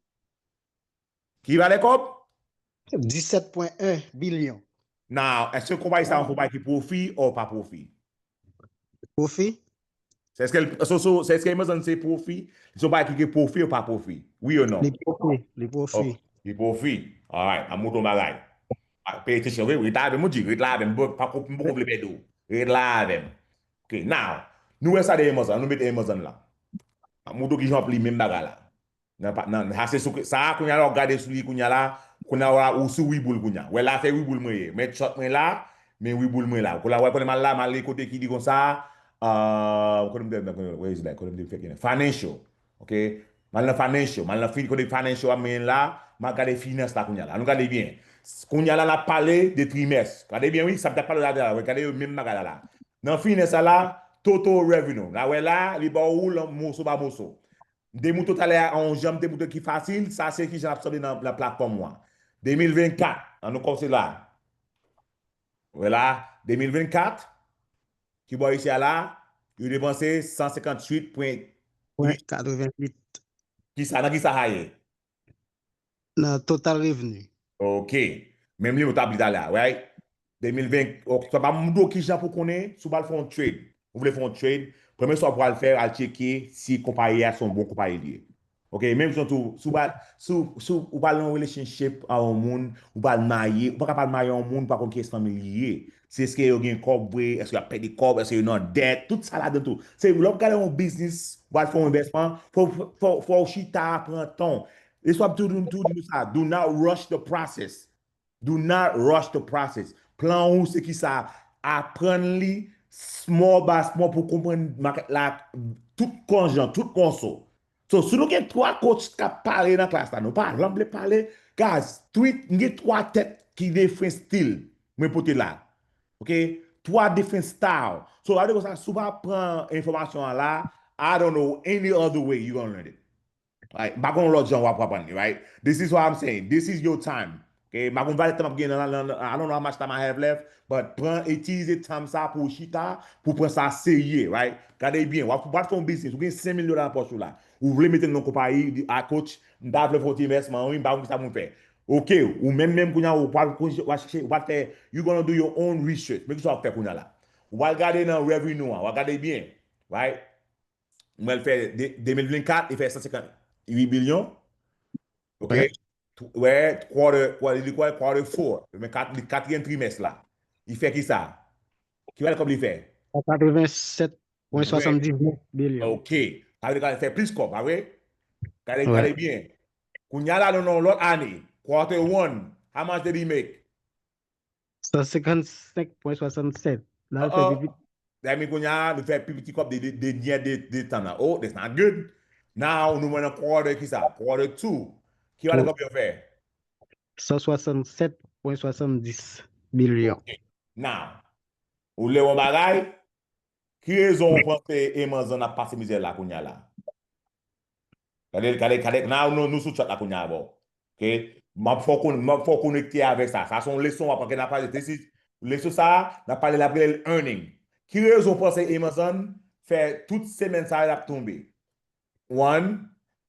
Ki valè kòb? Disèt pwen en bilyon. Now, èske konpayi sa yon konpayi ki pwofi ou pa pwofi? Pwofi. Se èske l, so, so, se èske Amazon se pwofi? Se yon bagay ki gen pwofi ou pa pwofi? Wi ou non? Li pwofi, li pwofi. Oh, li pwofi. Alright, an mouton bagay. Ah, pay attention, wi, ret la avè m, ou di, ret la avè m, m poko, m poko vle pèdi w. Ret la avè m. Ok, now, nou wè sa de Amazon, nou met Amazon la. An mouton ki jan pli menm bagay la. Nan pa, nan, sa se sou, sa a, kounye a la, w gade sou li, kounye a la, kounye a la, ou sou Webull, kounye a. Wè la, se Webull mwen ye. Men chart mwen la, men Webull mwen la. Kounye a, wè, konnen m al la, m al li kote ki di konsa, euh, kote m te, where is that? Kote m te fè ki nan? Financial. Ok? M al nan financial. M al nan fin, kote financial a, men la, m al gade finans la, kounye a la. Nou gade byen. Kounye a la, n ap pale de trimès. Gade byen, wi, sa m t ap pale la, la, gade yo menm bagay la, la. Nan finans la, la, total revenue. N a wè la, li ba ou l moso pa moso. M te moutre w talè a yon jan, m te moutre ki fasil, sa se ki jan l ap sanble nan, nan platfòm ou an. De mil vennkat, ann nou kòmanse la. Wè la, de mil vennkat, ki bò isi a la, yo depanse san senkantuit pwen uit. Pwen katreventuit. Kisa, nan kisa sa ye? Nan total revni. Ok. Menm li nou t ap li talè a, right? De mil ven, ok, sa pa m di w kijan pou konnen, si w pral fè yon trade, ou vle fè yon trade, premye sa w pral fè, al tcheke si konpayi a se yon bon konpayi li ye. Ok, menm jan tou, si w pral, si w, si w pral nan yon relationship a yon moun, ou pral marye, ou pa ka pral marye yon moun, ou pa konn kiyès fanmi li ye. Si èske yo gen kòb vre, èske y ap pèdi kòb, èske yo nan dèt, tout sa ladan tou. Se lè w gade yon biznis, w al fè yon envèsman, fò, fò, fò w chita, pran tan w. E sa w ap toujou, toujou di nou sa, do not rush the process. Do not rush the process. Plan ou se ki sa, aprann li small by small pou konprann market la, tout konjan, tout konso. So, si nou gen twa coach k ap pale nan klas la, nou pa janm vle pale, guys, tweet, m gen twa tèt ki different stil mwen pote la. Ok? Twa different style. So, gade konsa, si w pa pran enfòmasyon an la, I don't know any other way you gonna learn it. Right? M pa konn lòt jan w ap aprann li, right? This is what I'm saying. This is your time. Ok? M pa konn valè tan m ap gen nan, nan, nan, I don't know how much time I have left, but pran, itilize tan sa pou w chita, pou pran sa serye, right? Gade byen, w ap, w ap fè yon biznis, ou gen senk mil dola nan pòch ou la. Ou vle mete l nan konpayi, di, a coach, m ta vle fè yon ti envèsman, wi, m pa konn kisa pou m fè. Ok, ou menm menm kounye a, ou pral konje-, w a chèche, w a fè, you gonna do your own research. Men kisa w ap fè kounye a la? Ou pral gade nan revenue an, w a gade byen, right? Mwen l fè de, de mil vennkat, li fè san senkantuit bilyon. Ok? Wè. Tw-, wè, quarter, quarter, li quarter, quarter four. Men kat, li katriyèm trimès la. Li fè kisa? Ki valè kòb li fè? Katrevennsèt pwen swasanndiznèf bilyon. Ok. Sa vle di li fè plis kòb, pa vre? Gade, wè, gade byen. Kounye a la, nou nan yon lòt ane. Quarter one, how much did he make? San senkannsenk pwen swasannsèt. La, l fè pi piti. That mean kounye a, nou fè pi piti kòb de, de, de, de, de tan nan. Oh, that's not good. Now, nou mwen nan quarter ki sa? Quarter two. Ki valè kòb yo fè? San swasannsèt pwen swasanndis bilyon. Ok. Now, ou vle yon bagay? Ki rezon ou panse Emanzan ap pase mizè la kounye a la? Gade, gade, gade, now nou, nou sou chat la kounye a, bro. Ok? M ap fè w kon-, m ap fè w konekte avèk sa. Sa se yon leson w ap pran, n ap pale de, leson sa, n ap pale l ap rele l earning. Ki rezon w panse Amazon fè tout semèn sa yo l ap tonbe? One,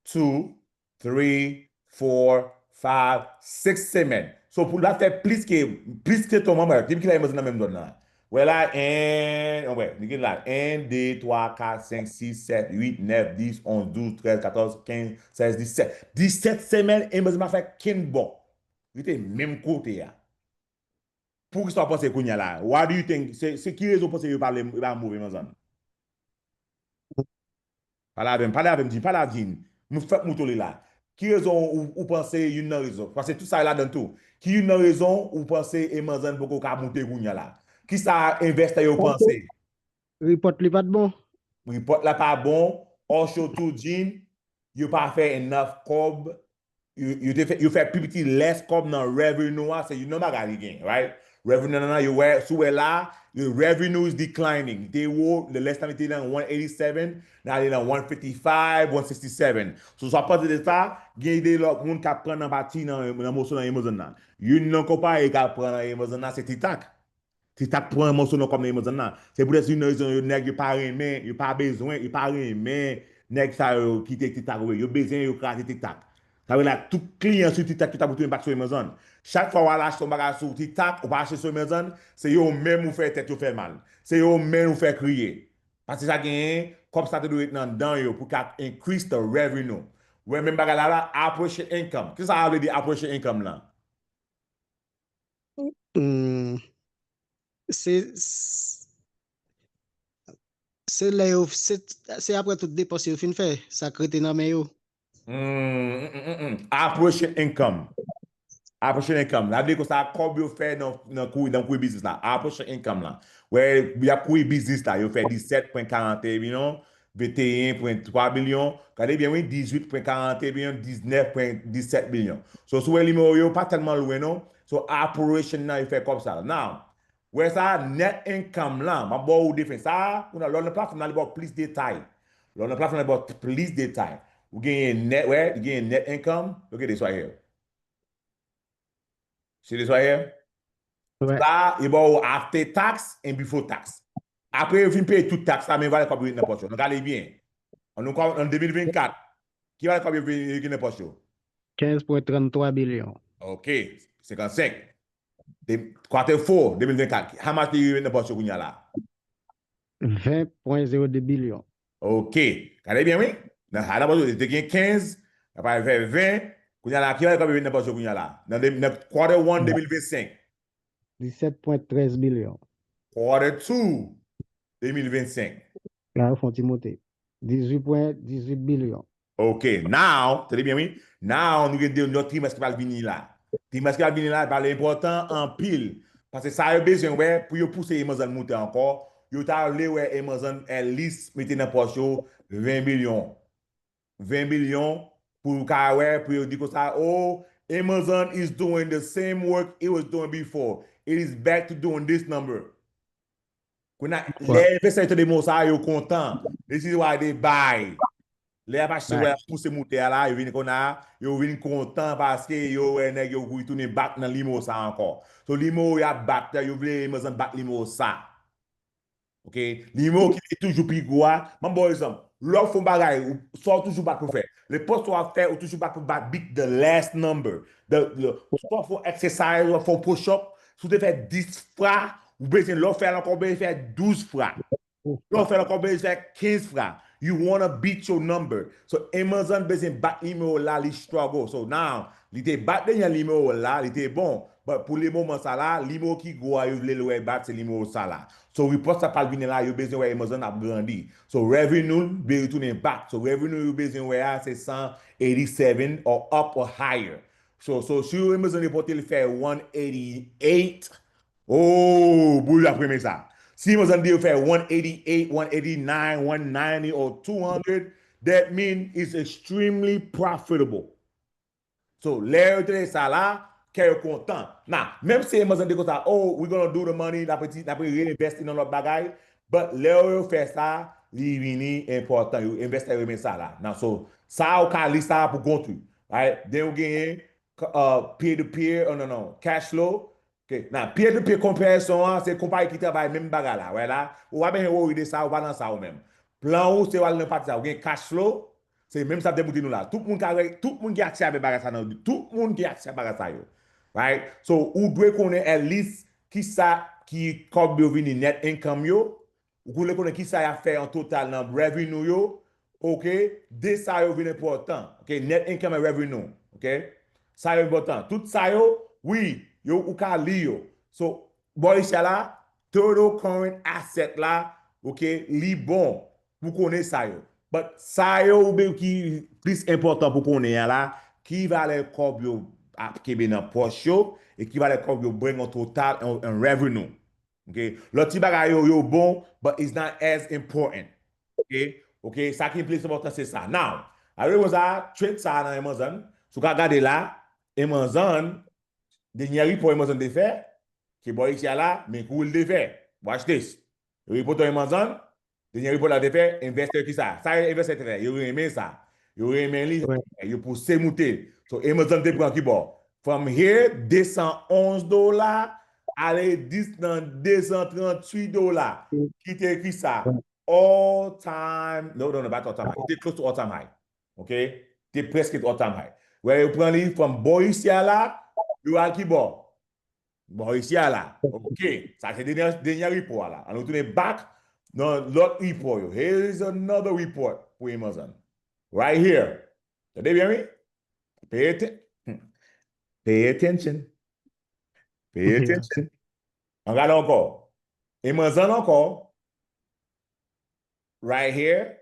two, three, four, five, six semèn. So, pou l ap fè plis ke, plis ke ton manman, depi kilè Amazon nan menm zòn nan? Wè la, en, wè, li gen la, en, de, twa, kat, senk, sis, sèt, uit, nèf, dis, onz, douz, trèz, katòz, kenz, sèz, disèt. Disèt semèn, Amazon pa fè kenn bò. Li te menm kote a. Poukisa w panse kounye a la? Why do you think, se, se ki rezon w panse yo pa vle, yo pa move Amazon? Pale avè m, pale avè m, Jean, pale avè Jean. Nou fèk moutre li la. Ki rezon ou, ou panse youn nan rezon? Paske tout sa yo ladan tou. Ki youn nan rezon ou panse Amazon poko ka moute kounye a la? Kisa envestè yo panse? Report li pa t bon. Report la pa bon. Also tou, Jean, yo pa fè enough kòb. Yo, yo te fè, yo fè pi piti less kòb nan revenue a, se youn nan bagay li gen, right? Revenue nan, nan, yo wè, si w wè la, the revenue is declining. Li te wo, the last time li te nan one eighty-seven, now li nan one fifty-five, one sixty-seven. So, sa w panse de sa, gen de lòt moun k ap pran nan pati nan, nan moso nan Amazon nan. Youn nan konpayi k ap pran nan Amazon nan, se TikTok. TikTok pran moso nan kòb nan Amazon nan. Se poutèt youn nan rezon yo nèg yo pa renmen, yo pa bezwen, yo pa renmen nèg sa yo kite TikTok vre. Yo bezwen yo kraze TikTok. Sa vle la tout kliyan sou TikTok yo ta pou tounen bak sou Amazon. Chak fwa w al achte yon bagay sou TikTok, ou pa achte sou Amazon, se yo menm ou fè tèt yo fè mal. Se yo menm ou fè kriye. Paske sa genyen, kòb sa te dwe ret nan dan yo pou ka increase the revenue. Ou wè menm bagay la la, operation income. Kisa sa vle di operation income lan? Hmm. Se, se lè yo, se, se apre tout depans yo fin fè, sa k rete nan men yo. Hmm, hmm, hmm, hmm, hmm. Operation income. Operation income. Sa vle di konsa, kòb yo fè nan, nan kouri, nan kouri biznis la. Operation income la. Wè, y ap kouri biznis la. Yo fè disèt pwen karanteyen milyon, venteyen pwen twa milyon. Gade byen, wi, dizuit pwen karanteyen milyon, diznèf pwen disèt milyon. So, si w wè nimewo yo, pa tèlman lwen, non. So, operation nan, yo fè kòb sa. Now, Ou wè sa, net income lan, m ap ba w defen sa, ou nan, lè w nan platfòm nan, li ba w plis detay. Lè w nan platfòm nan, li ba w plis detay. Ou genyen net, wè, li genyen net income. Look at this right here. See this right here? Wè. Sa, li ba w after tax and before tax. Apre yo fin peye tout tax la, men valè kòb yo ret nan pòch yo. Nou gade byen. An nou, an de mil vennkat, ki valè kòb yo ret nan pòch yo? Kenz pwen tranntwa bilyon. Ok, senkannsenk. De, quarter four, de mil vennkat. How much li ret nan pòch yo kounye a la? Ven pwen zewo de bilyon. Ok. Gade byen, wi. Nan, a la baz, te gen kenz, apre fè ven, kounye a la, ki valè kòb yo ret nan pòch yo kounye a la? Nan, de, nan quarter one de mil vennsenk. Disèt pwen trèz bilyon. Quarter two de mil vennsenk. La, yo fè yon ti monte. Dizuit pwen dizuit bilyon. Ok, now, tande byen, wi. Now, nou gen de lòt trimès ki pral vini la. Trimès ki pral vini la, pral enpòtan anpil. Paske sa yo bezwen wè, pou yo pouse Amazon moute ankò, yo ta vle wè Amazon at least mete nan pòch yo ven bilyon. Ven bilyon pou yo ka wè, pou yo di konsa, oh, Amazon is doing the same work it was doing before. It is back to doing this number. Kounye a, lè envestè yo tande mo sa, yo kontan. This is why they buy. Lè y ap achte, wè, y ap pouse moute a la, yo vin kounye a, yo vin kontan paske yo wè nèg yo kouri tounen back nan limo sa ankò. So, limo yo ap bat, yo vle Amazon bat limo sa. Ok? Limo ki te toujou pi gwo a, m ap ba w egzanp. Lè w fè yon bagay, ou, sa w toujou bat pou fè. Nenpòt sa w ap fè, ou toujou bat pou bat, beat the last number. The, the, sa w fè yon exercise, w fè yon push up, si w te fè dis fwa, ou bezwen, lè w fè l ankò, ou bezwen fè douz fwa. Lè w fè l ankò, ou bezwen fè kenz fwa. You wanna beat your number. So, Amazon bezwen bat nimewo la, li struggle. So, now, li te bat dènye nimewo la, li te bon. But pou le moman sa la, nimewo ki gwo a, yo vle l wè bat, se nimewo sa la. So, report sa pral vini la, yo bezwen wè Amazon ap grandi. So, revenue, li retounen back. So, revenue, yo bezwen wè a, se san eighty-seven or up or higher. So, so, si Amazon repote l fè one eighty-eight, oh, boul ap renmen sa. Si Amazon di yo fè one eighty-eight, one eighty-nine, one ninety or two hundred, that mean it's extremely profitable. So, lè yo tande sa la, kè yo kontan. Now, menm si Amazon di konsa, oh, we gonna do the money, n ap reti-, n ap reinvesti nan lòt bagay, but lè yo fè sa, li vini enpòtan. Yo, envestè yo renmen sa la. Now, so, sa ou ka li sa pou kont ou. Right? Then ou genyen, uh, peer to peer, oh, non, non, cash flow. Ok, nan peer to peer comparison an, se konpayi ki travay menm bagay la. Wè la, ou pa bezwen wori de sa, ou pa nan sa ou menm. Plan ou, se w al nan pati sa, ou gen cash flow, se menm sa m te montre nou la. Tout moun ka, tout moun gen aksè avè bagay sa nan, tout moun gen aksè a bagay sa yo. Right? So, ou dwe konnen at least kisa ki kòb yo vini net income yo, ou dwe konnen kisa y ap fè an total nan revenue yo, ok, de sa yo vin enpòtan, ok, net income and revenue, ok, sa yo enpòtan, tout sa yo, wi, yo, ou ka li yo. So, bò isi a la, total current asset la, ok, li bon pou konnen sa yo. But sa yo oubyen ki plis enpòtan pou konnen an la, ki valè kòb yo ap kenbe nan pòch yo, e ki valè kòb yo bring an total, an, an revenue. Ok? Lòt ti bagay yo, yo bon, but it's not as important. Ok? Ok? Sa ki plis enpòtan se sa. Now, ale konsa, trade sa nan Amazon. Si w ka gade la, Amazon, dènye report Amazon te fè, ki bò isi a la, men kou l te fè. Watch this. Report Amazon, dènye report la te fè, envestè ki sa. Sa envestè te fè, yo renmen sa. Yo renmen li, yo pouse moute. So, Amazon te pran ki bò? From here, de san onz dola, ale dis nan de san tranntuit dola. Ki te ki sa? All time, no, no, no, pa all time high. Te close to all time high. Ok? Te prèske all time high. Wè, yo pran li from bò isi a la, yo al ki bò? Bò isi a la. Ok. Sa se dènye, dènye report la. An nou tounen back nan lòt report yo. Here is another report pou Amazon. Right here. Tande byen, wi. Pay atten-, hmm. Pay attention. Pay attention. An gade ankò. Amazon ankò. Right here.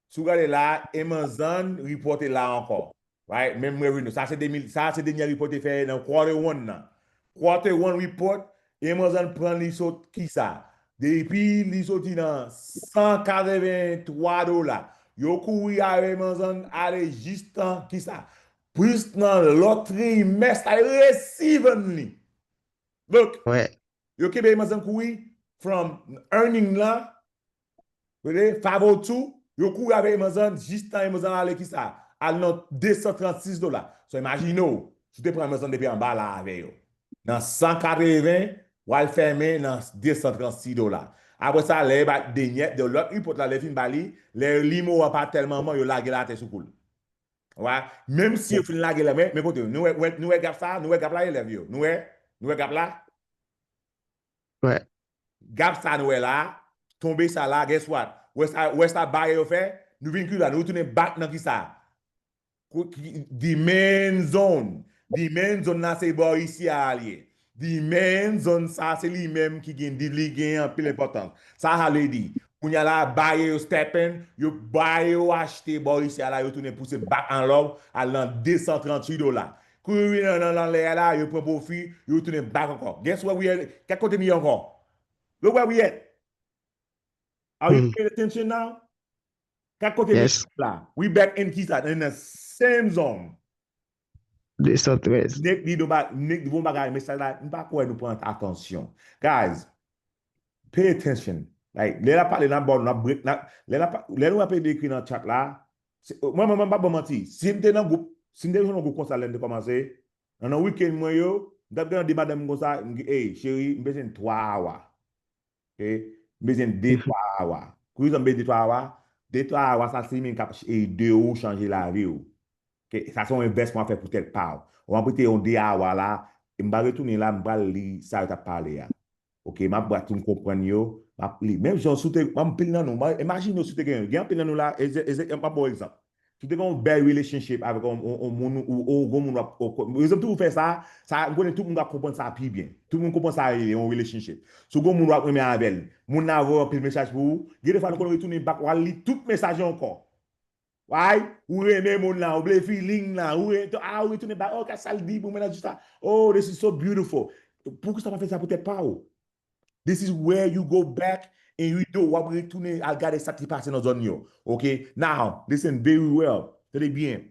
Si w gade la, Amazon reporte la ankò. Right? Menm revenue. Sa se de mil, sa se dènye report te fè nan quarter one nan. Quarter one report, Amazon pran li sot ki sa? Depi li soti nan san katrevenntwa dola. Yo kouri avè Amazon ale jis nan ki sa? Plis nan lòt trimès la, yo resi vann li. Look. Wè. yo kenbe Emazan kouri from earning la, five oh two, yo kouri avèk Emazan jistan Emazan ale kisa? Al nan de san trannsis dola. So, imajine w, si w te pran Emazan depi anba la avè yo. Nan san katreven, w al fèmen nan de san trannsis dola. Apre sa, lè yo ba denyè, de lòt report la, lè yo fin ba li, lè yo li mo an pa tèlman man, yo lage l atè sou kou l. Wa, menm si yo fin lage l, men, men kote, nou wè, wè, nou wè gap sa, nou wè gap la, elèv yo. Nou wè, nou wè gap la? Wè. Gap sa nou wè la, tonbe sa la, guess what? Wè sa, wè sa barè yo fè, nou vin ki la, nou tounen back nan ki sa? Kou- ki- The main zone. The main zone la se bò isi a li ye. The main zone sa se li menm ki gen, li gen anpil enpòtans. Sa sa vle di? Kounye a la, barè yo step in, yo barè yo achte bò isi a la, yo tounen pouse back anlè, al nan de san tranntuit dola. Kou yo vin nan, nan, nan lè a la, yo pran pwofi, yo tounen back ankò. Guess where we at? Kèk kote nou ye ankò? Look where we at. Are you Hmm. paying attention now? Kèk kote nou Yes. ye la? We back in kisa? In the same zone. De san trèz. Nèg di nou ba, nèg di bon bagay, mesaj la, m pa kwè nou pran atansyon. Guys, pay attention. Like, lè l ap pale, n ap ba w, n ap break, n ap, lè l ap, lè nou ap ekri nan chat la, se- mwen, mwen, mwen, m pa ban manti. Si m te nan gwoup, si m te nan gwoup konsa lè m te kòmanse, nan, nan weekend mwen yo, m t ap gen de madanm konsa, m di, hey, cheri, m bezwen twa awa. Ok? M bezwen de twa awa. Kou yo bezwen de twa awa, de twa awa, sa se li menm k ap ede w chanje lavi w. Ok? Sa se yon envèsman w ap fè pou tèt pa w. Ou ap rete yon de awa la, e m pa retounen la, m pral li sa yo t ap pale a. Ok, m ap bat pou m konprann yo, m ap li. Menm jan sou te, anpil nan nou, ma- imajine w si w te gen, gen anpil nan nou la, eze- eze- m ap ba w egzanp. Si w te gen yon bèl relationship avèk yon, yon, yon moun, ou, ou, yon moun w ap, ou, ou, egzanp, tou ou fè sa, sa, m konnen tout moun ka konprann sa pi byen. Tout moun konprann sa rele yon relationship. Si w gen yon moun w ap renmen avè l, moun nan voye anpil mesaj pou ou, gen de fwa nou konn retounen back, w al li tout mesaj yo ankò. Why? Ou renmen moun la, ou vle feeling la, ou renmen, ah, ou retounen back, oh, gad sa l di pou mwen nan jis la. Oh, this is so beautiful. Poukisa w pa fè sa pou tèt pa w? This is where you go back and you do, w ap retounen al gade sa ki pase nan zòn yo. Ok? Now, listen very well. Tande byen.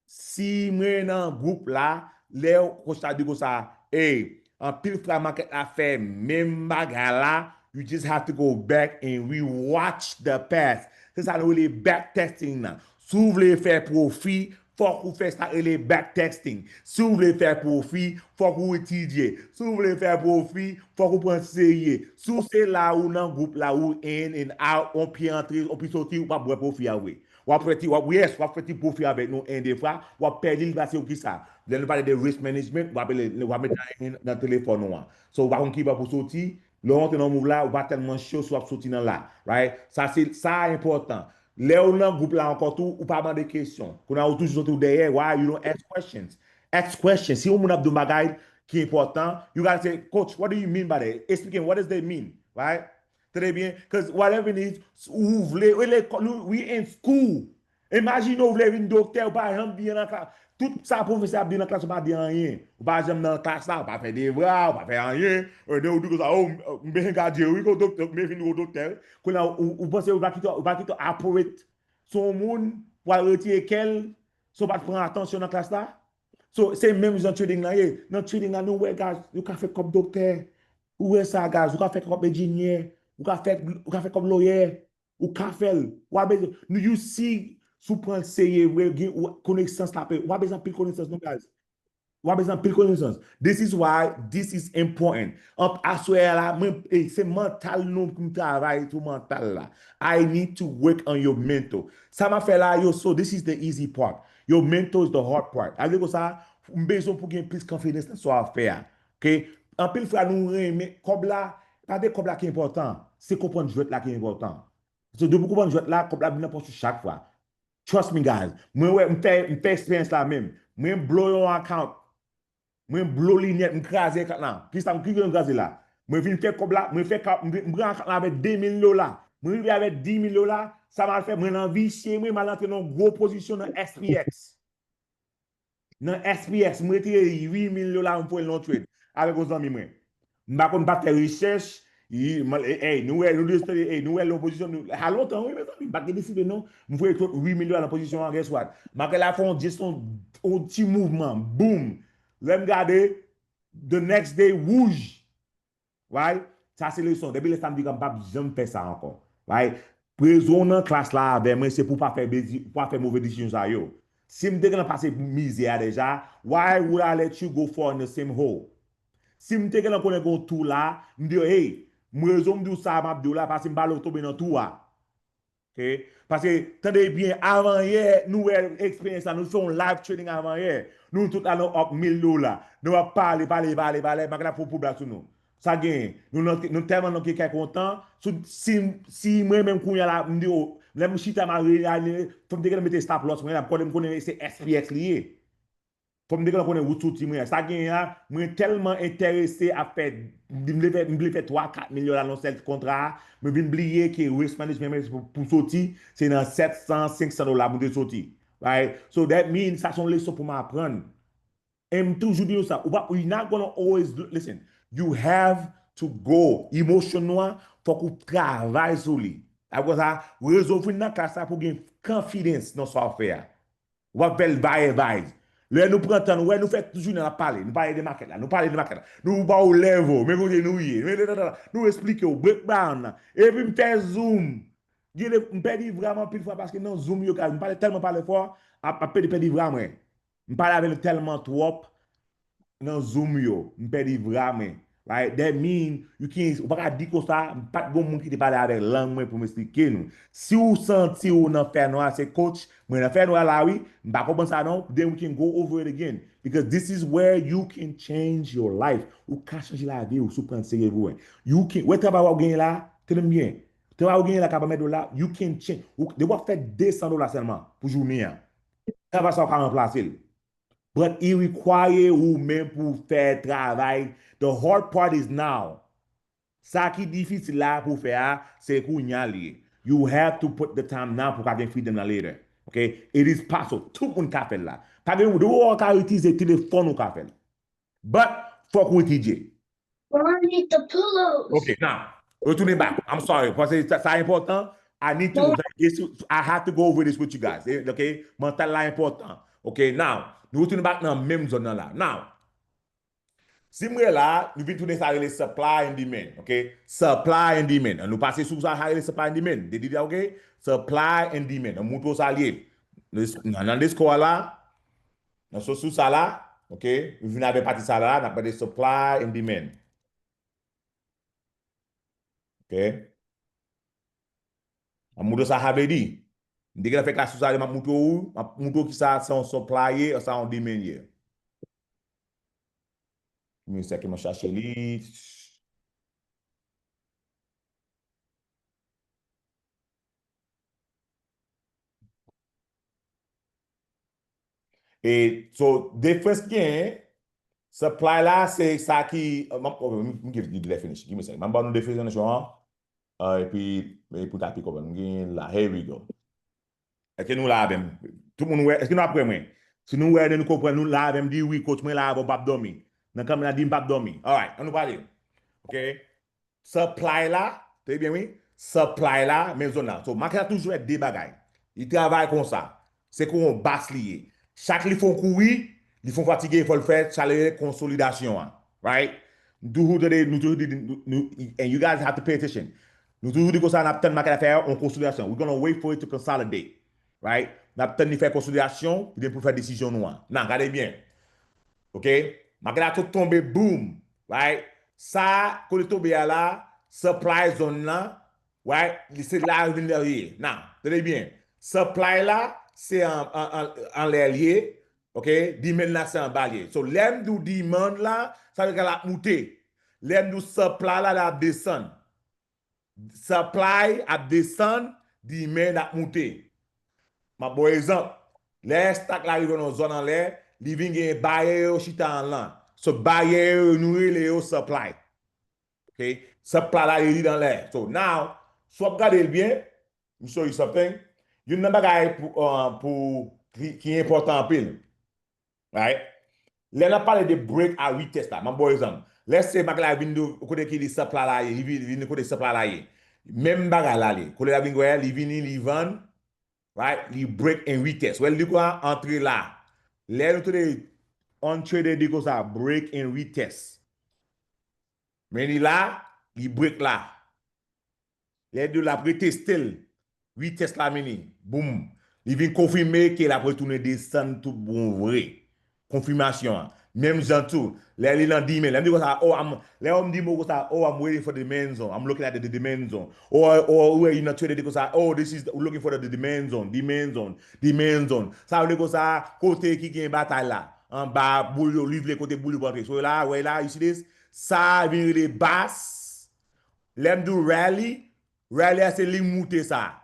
Si mwen nan gwoup la, lè w konsta di konsa, hey, anpil fwa makèt la fè menm bagay la, you just have to go back and rewatch the past. Se sa nou rele back testing nan. Si w vle fè pwofi, fòk ou fè sa rele back testing. Si w vle fè pwofi, fòk ou etidye. Si w vle fè pwofi, fòk ou pran serye. Si w se la ou nan gwoup la, ou in and out, on pye antre, on pye soti, ou p ap wè pwofi a vre. W ap fè ti, w ap, yes, w ap fè ti pwofi avèk nou en de fwa, w ap pèdi l pase ou kisa. Lè nou pale de risk management, w ap, w ap met nan, nan telefòn ou an. So, ou pa konn ki bò pou soti, lè w antre nan move la, ou pa tèlman sure si w ap soti nan la, right? Sa se, sa enpòtan. Lè ou nan gwoup la ankò tou, ou pa mande kesyon. Kounye a ou toujou soti ou dèyè, why you don't ask questions? Ask questions. Si yon moun ap di yon bagay ki enpòtan, you gotta say, coach, what do you mean by that? Explike m, what does that mean? Right? Tande byen, cause whatever it is, ou vle, we, we in school. Imajine ou vle vin doktè, ou pa janm byen nan klas. Tout sa pwofesè ap di nan klas, ou pa di anyen. Ou pa janm nan klas la, ou pa fè devwa, ou pa fè anyen. E de ou di konsa, oh, m bezwen gade wi, gon doktè, m vin gon doktè. Kounye a, ou, ou panse ou pa kite, ou pa kite operate sou yon moun pou al retire kè l, si w pa t pran atansyon nan klas la? So, se menm jan trading la ye. Nan trading la, nou wè, guys, ou ka fè kòb doktè. Ou wè sa, guys, ou ka fè kòb enjenyè. Ou ka fè, ou ka fè kòb lawyer. Ou ka fè l. W a bezwen, nou, you see, si w pran l serye vre, gen, ou, konesans la pe, w a bezwen anpil konesans, non, guys. W a bezwen anpil konesans. This is why this is important. An, aswè a la, mwen, eh, se mantal nou pou m travay sou mantal la. I need to work on your mental. Sa m ap fè la, yo, so this is the easy part. Your mental is the hard part. Sa vle di konsa, m bezwen pou gen plis konfidans nan sa w ap fè a. Ok? Anpil fwa nou renmen kòb la, pa de kòb la ki enpòtan, se konprann jwèt la ki enpòtan. So, depi w konprann jwèt la, kòb la vin nan pòch ou chak fwa. Trust me, guys. Mwen wè, m fè, m fè eksperyans la menm. Mwen blow yon account. Mwen blow linyèt, m kraze account la. Kisa m, ki jan m kraze la? Mwen vin fè kòb la, mwen fè ka, m vin, m pran account la avèk de mil dola. Mwen rive avèk di mil dola, sa m al fè, mwen nan visye, mwen, m al antre nan yon gwo pozisyon nan S P X. Nan S P X, m retire uit mil dola, m voye l nan trade avèk yon zanmi mwen. M pa konn, m pa fè rechèch, ey, nou wè, nou de, ey, nou wè l nan pozisyon, nou, a lontan, wi, mezanmi, m pa t gen deside, non. M voye tout uit mil dola nan pozisyon an, guess what? Mache la fè yon jesyon, yon ti mouvman, boom! Lè m gade, the next day, wouj! Right? Sa se leson. Depi lè sa m di m p ap janm fè sa ankò. Right? Prezon nan klas la avè mwen, se pou pa fè, pou pa fè move desizyon sa yo. Si m te gentan pase mizè a deja, why would I let you go fall in the same hole? Si m te gentan konnen gen yon tou la, m di yo, hey, m rezon m di w sa m ap di w la, paske m pa vle w tonbe nan tou a. Ok? Paske, tande byen, avan yè, nou wè eksperyans la, nou fè yon live training avan yè. Nou tout la, nou up mil dola. Nou ap pale, pale, pale, pale, bagay la fè yon pwoblèm sou nou. Sa gen, nou, nou, nou tèlman nan kè kontan, si, si mwen menm kounye a la, m di, oh, lè m chita, m a reyalize, fò m te gentan mete stop loss mwen la, m konnen, m konnen se S P X li ye. Fò m te gentan konnen wout soti mwen. Sa gen an, mwen tèlman enterese ap fè, m vle fè, m vle fè twa, kat milyon la nan sèl kontra a, mwen vin bliye ke risk management mwen pou, pou soti, se nan sèt san, senk san dola pou te soti. Right? So that means, sa se yon leson pou m aprann. E m toujou di nou sa, ou pa, you're not gonna always, listen, you have to go. Emotion nou an, fòk ou travay sou li. Apre sa, rezo vin nan klas la pou gen confidence nan sa w fè a. W ap fè l vibes. Lè nou pran tan, nou wè nou fè tout jounen n ap pale. Nou pale de makèt la, nou pale de makèt la. Nou ba w level, men kote nou ye. Men, men, men, men, nou eksplike w, breakdown nan. Epi m fè zoom. Gen de, m pèdi vra m anpil fwa paske nan zoom yo, guys, m pale tèlman pale fò, ap, ap pèdi, pèdi vra mwen. M pale avè nou tèlman twòp, nan zoom yo, m pèdi vra mwen. Right? That mean, you can, ou pa ka di konsa, m pa t gon moun ki te pale avèk lang mwen pou m eksplike nou. Si w santi w nan fènwa, se coach, mwen nan fènwa la wi, m pa konprann sa non, then we can go over it again. Because this is where you can change your life. Ou ka chanje lavi w si w pran l serye pou wè. You can, wè travay w ap genyen la, tande m byen. Travay w genyen la ka pèmèt w la, you can change. Ou, depi w ap fè de san dola sèlman pou jounen an. Travay sa w ka ranplase l. But it require ou menm pou fè travay. The hard part is now. Sa ki difisil la pou fè a, se kounye a li ye. You have to put the time now pou ka gen freedom nan later. Ok? It is possible. Tout moun ka fè l la. Pa gen moun, ou ka itilize telefòn ou ka fè l. But, fòk ou etidye. But I need the pillows. Ok, now, retounen back. I'm sorry, paske sa, sa enpòtan. I need to, I have to go over this with you guys. Eh, ok? Mantal la enpòtan. Ok, now, nou retounen back nan menm zòn nan la. Now, si m wè la, nou vin tounen sa rele supply and demand. Ok? Supply and demand. An nou pase sou sa, sa rele supply and demand. De, de, de, ok? Supply and demand. An moutre w sa l ye. Nan, nan diskou a la, nan sou, sou sa la, ok? Nou vin avè pati sa la, n ap pale de supply and demand. Ok? M ap moutre w sa sa vle di. M te gentan fè klas sou sa, m ap moutre w, m ap moutre w kisa sa yon supply ye, sa yon demand ye. Men sa ke mwen chache li. E, so, difference ki genyen, supply la, se sa ki, uh, m, m, m give you the definition. Give me a second. M ap ba nou definition an, uh, epi, epi w ta pi konprann. M genyen la. Here we go. Èske nou la avè m? Tout moun wè, èske nou ap wè mwen? Si nou wè, nou konprann, nou la avè m, di wi, coach, mwen la avè w, m p ap dòmi. Nan kòmantè di m p ap dòmi. Alright, ann nou pale. Ok? Supply la, tande byen wi, supply la, men zòn nan. So, makèt la toujou fè de bagay. Li travay konsa. Se kou yon bas li ye. Chak li fè yon kouri, li fè yon fatige, fò l fè sa le konsolidasyon an. Right? Nou toujou tande, nou toujou di, nou, nou, and you guys have to pay attention. Nou toujou di konsa, n ap tann makèt la fè yon konsolidasyon. We're gonna wait for it to consolidate. Right? N ap tann li fè konsolidasyon, pou pou fè desizyon nou an. Nan, gade byen. Ok? Makèt la tout tonbe, boom. Right? Sa, kote tonbe a la, supply zone nan, right? Li se la vin lè ye. Nan, tande byen. Supply la, se an, an, an, anlè l ye. Ok? Demand la, se anba l ye. So, lè m di w demand la, sa vle di l ap moute. Lè m di w supply la, l ap desann. Supply ap desann, demand ap moute. M ap ba w egzanp. Lè stock la rive nan zòn anlè, li vin gen bayè yo chita anlan. So, bayè yo, nou rele yo supply. Ok? Supply la, li anlè. So, now, si w ap gade l byen, let me show you something. Youn nan bagay pou, uh, pou, ki, ki enpòtan anpil. Right? Lè n ap pale de break a vitès la, m ap ba w egzanp. Let's say makèt la vin do, kote ki li supply la ye, li vin, vin kote supply la ye. Menm bagay la li. Kote la vin wè, li vini, li vann, right? Li break en vitès. Wè, li kwa antre la. Lè nou tande on trader di konsa, break en vitès. Men li la, li break la. Lè di l ap reteste l, retest la vini. Boum. Li vin konfime ke l ap retounen desann tout bon vre. Konfimasyon an. Menm jan tou, lè li nan dimen, lè m di konsa, oh, I'm, lè yo m di mo konsa, oh, I'm waiting for the dimension, I'm looking at the dimension. Or, or, ou wè, li nan Twitter di konsa, oh, this is, looking for the dimension, dimension, dimension. Sa vle konsa, kote ki gen batay la. Anba boul yo, li vle kote boul yo pou antre. So la, wè la, you see this? Sa vin rele bas. Lè m di w rally, rally a se liy moute sa.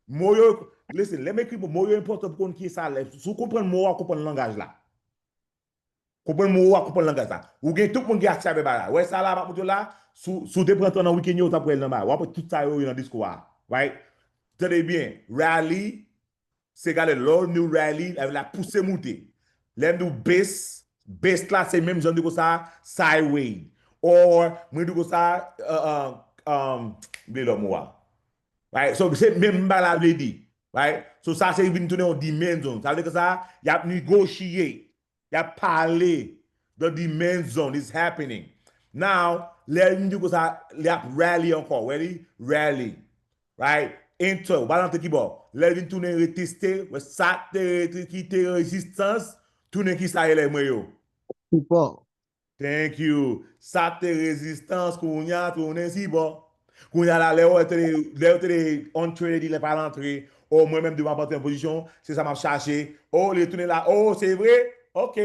Mo yo, listen, lè m ekri mo, mo yo enpòtan pou konn kiyès sa lè. Si w konprann mo a, w konprann langaj la. Konprann mo a, w konprann langaj la. Ou gen tout moun gen aksè avè bagay la. Wè sa la, m ap montre w la, si w, si w te pran tan nan wikenn yo, w t ap wè l nan bagay. W ap wè tout sa yo, yo nan diskou a. Right? Tande byen, rally, se gade lè w di rally, la, la pouse moute. Lè m di w base, base la se menm jan de konsa, sideway. Or, mwen di konsa, uh, uh, um, m bliye lòt mo a. Right? So, se menm bagay la vle di. Right? So, sa se vin tounen yon dimension. Sa vle di konsa, y ap negosye. Y ap pale. The dimension is happening. Now, lè l vin di konsa, l ap rally ankò. Wè li? Rally. Right? Enter. Ou pa antre kibò. Lè l vin tounen reteste, wè sa te rete ki te rezistans, tounen ki sa ye lè mwen yo. Sipò. Thank you. Sa te rezistans, kounye a tounen sipò. Kounye a la, lè yo te, lè yo te on trade, lè pa l antre. O mwen menm, depi m ap antre an pozisyon, se sa m ap chache. O, li retounen la. O, se vre? Ok.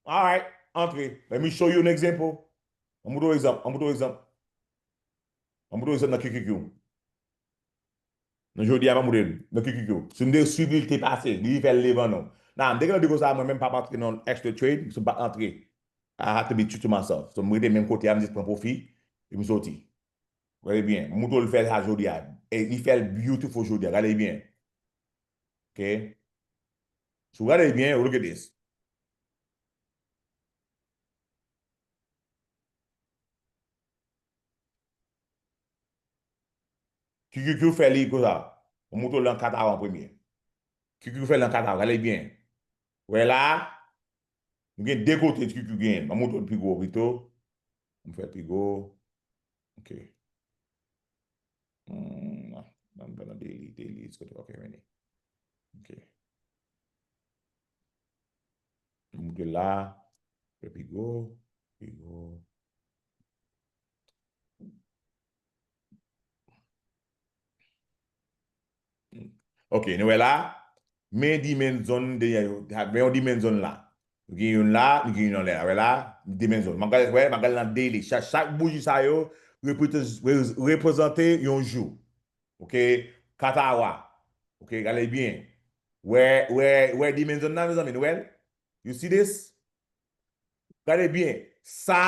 Alright. Antre. Let me show you an example. An m montre w egzanp. An m montre w egzanp. An m montre w egzanp nan Q Q Q. Nan jodi a, m ap montre l. Nan Q Q Q. Si m te swiv li, li te pase. Li fè l leve non. Nan, m te gentan di konsa, mwen menm, pa antre nan extra trade, si m pa antre. I have to be true to myself. So, m rete menm kote a, m jis pran pwofi, e m soti. Gade byen. M montre w l fè sa jodi a. E li fè l beautiful jodi a. Gade byen. Ok? Si w gade byen, look at this. Q Q Q fè li konsa. M montre w l nan kat avan premye. Q Q Q fè l nan kat avan. Gade byen. Wè la, nou gen de kote Q Q Q genyen. M montre w l pi gwo pito. M fè l pi gwo. Ok. Hmm, nan, nan, nan daily, daily, it's good. Ok, vini. Ok. M monte la. Fè pi gwo, pi gwo. Ok, nou wè la. Men dimension de, men yon dimension la. Nou gen youn la, nou gen youn anlè a. Wè la, dimension. M ap gade, wè, m ap gade nan daily. Chak, chak bouji sa yo reprezante, reprezante yon jou. Ok? Kat awa. Ok, gade byen. Wè, wè, wè dimension nan, mezanmi, nou wè l? You see this? Gade byen. Sa,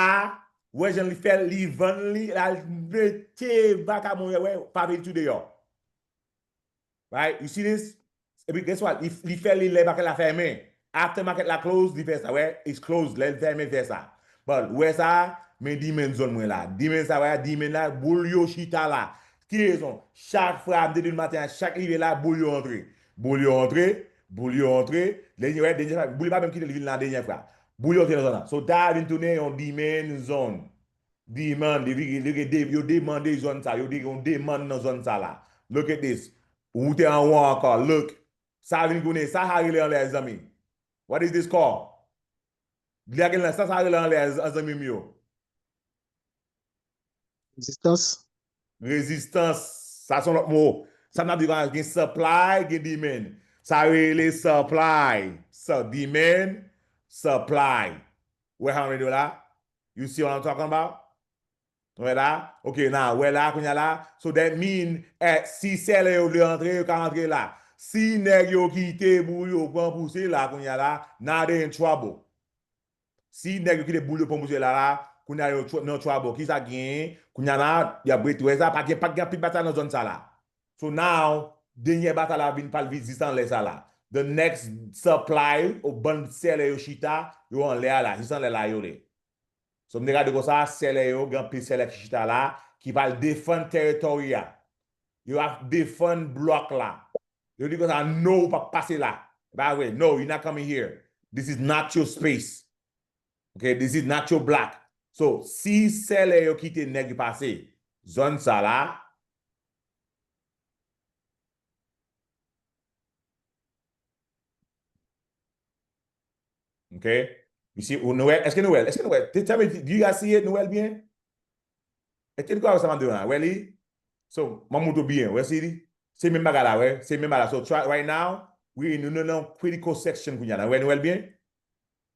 wè jan li fè l, li vann li, l al mete vakabon yo, wè, pa vin tou deyò. Right? You see this? Epi, guess what? Li, li fè li lè market la fèmen. After market la close, li fè sa. Wè, it's closed. Lè l fèmen, fè sa. But, wè sa, men dimension mwen la. Dimension sa, wè, dimension la, boul yo chita la. Ki rezon? Chak fwa, m te di l maten an, chak li rive la, boul yo antre. Boul yo antre, boul yo antre. Dènye, wè, dènye fwa, boul yo pa menm kite l vin la dènye fwa. Boul yo antre nan zòn nan. So, ta vin tounen yon dimension. Demand, li, li, li, li, yo demande zòn sa, yo di yon demand nan zòn sa la. Look at this. Ou te anwo ankò, look. Sa vin konnen, sa sa rele anlè a, zanmi. What is this called? Li a gen la, sa sa rele anlè a, zanmi m yo. Rezistans. Rezistans. Sa se yon lòt mo. Sa n ap di la, gen supply, gen demand. Sa rele supply. Sa, demand, supply. Wè sa m rele la? You see what I'm talking about? Wè la? Ok, now, wè la, kounye a la. So that mean, eh, si seller yo vle antre, yo ka antre la. Si nèg yo kite boul yo pran pouse la, kounye a la, now they in trouble. Si nèg yo kite boul yo pran pouse la, la, kounye a yo tr-, nan trouble. Kisa genyen? Kounye a la, y ap ret wè sa, pa gen, pa gen anpil batay nan zòn sa la. So now, dènye batay la vin pral vin jis anlè sa la. The next supply, ou bann seller yo chita, yo anlè a la, jis anlè la yo le. So, m te gade konsa, seller yo, gen anpil seller ki chita la, ki pral defann territory a. Yo ap defann block la. Yo di konsa, no, ou p ap pase la. E pa vre, no, you're not coming here. This is not your space. Ok, this is not your block. So, si sèlè yo kite nèg yo pase zòn sa la, ok? Isi, ou nou wè, èske nou wè? Èske nou wè? Te- tell me, do you guys see it? Nou wè l byen? Èske nou ka wè sa m ap di w la? Wè li? So, m ap montre w byen. Wè si li? Se menm bagay la, wè. Se menm bagay la. So, try, right now, we in, nou nan critical section kounye a la. Wè, nou wè l byen?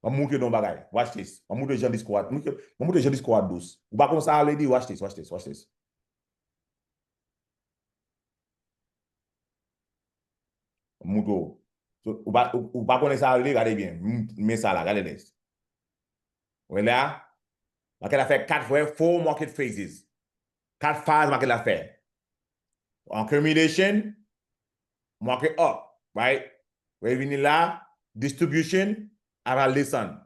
M ap montre nou yon bagay. Watch this. M ap montre jan diskou a, m ap montre jan diskou a dous. Ou pa konn sa, lady? Watch this, watch this, watch this. M ap montre w. So, ou pa, ou, ou pa konnen sa, lady? Gade byen. M, men sa la, gade this. Wè la? Market la fè kat fwa, four market phases. Kat faz market la fè. Accumulation, market up, right? Wè, vini la, distribution, apre l desann,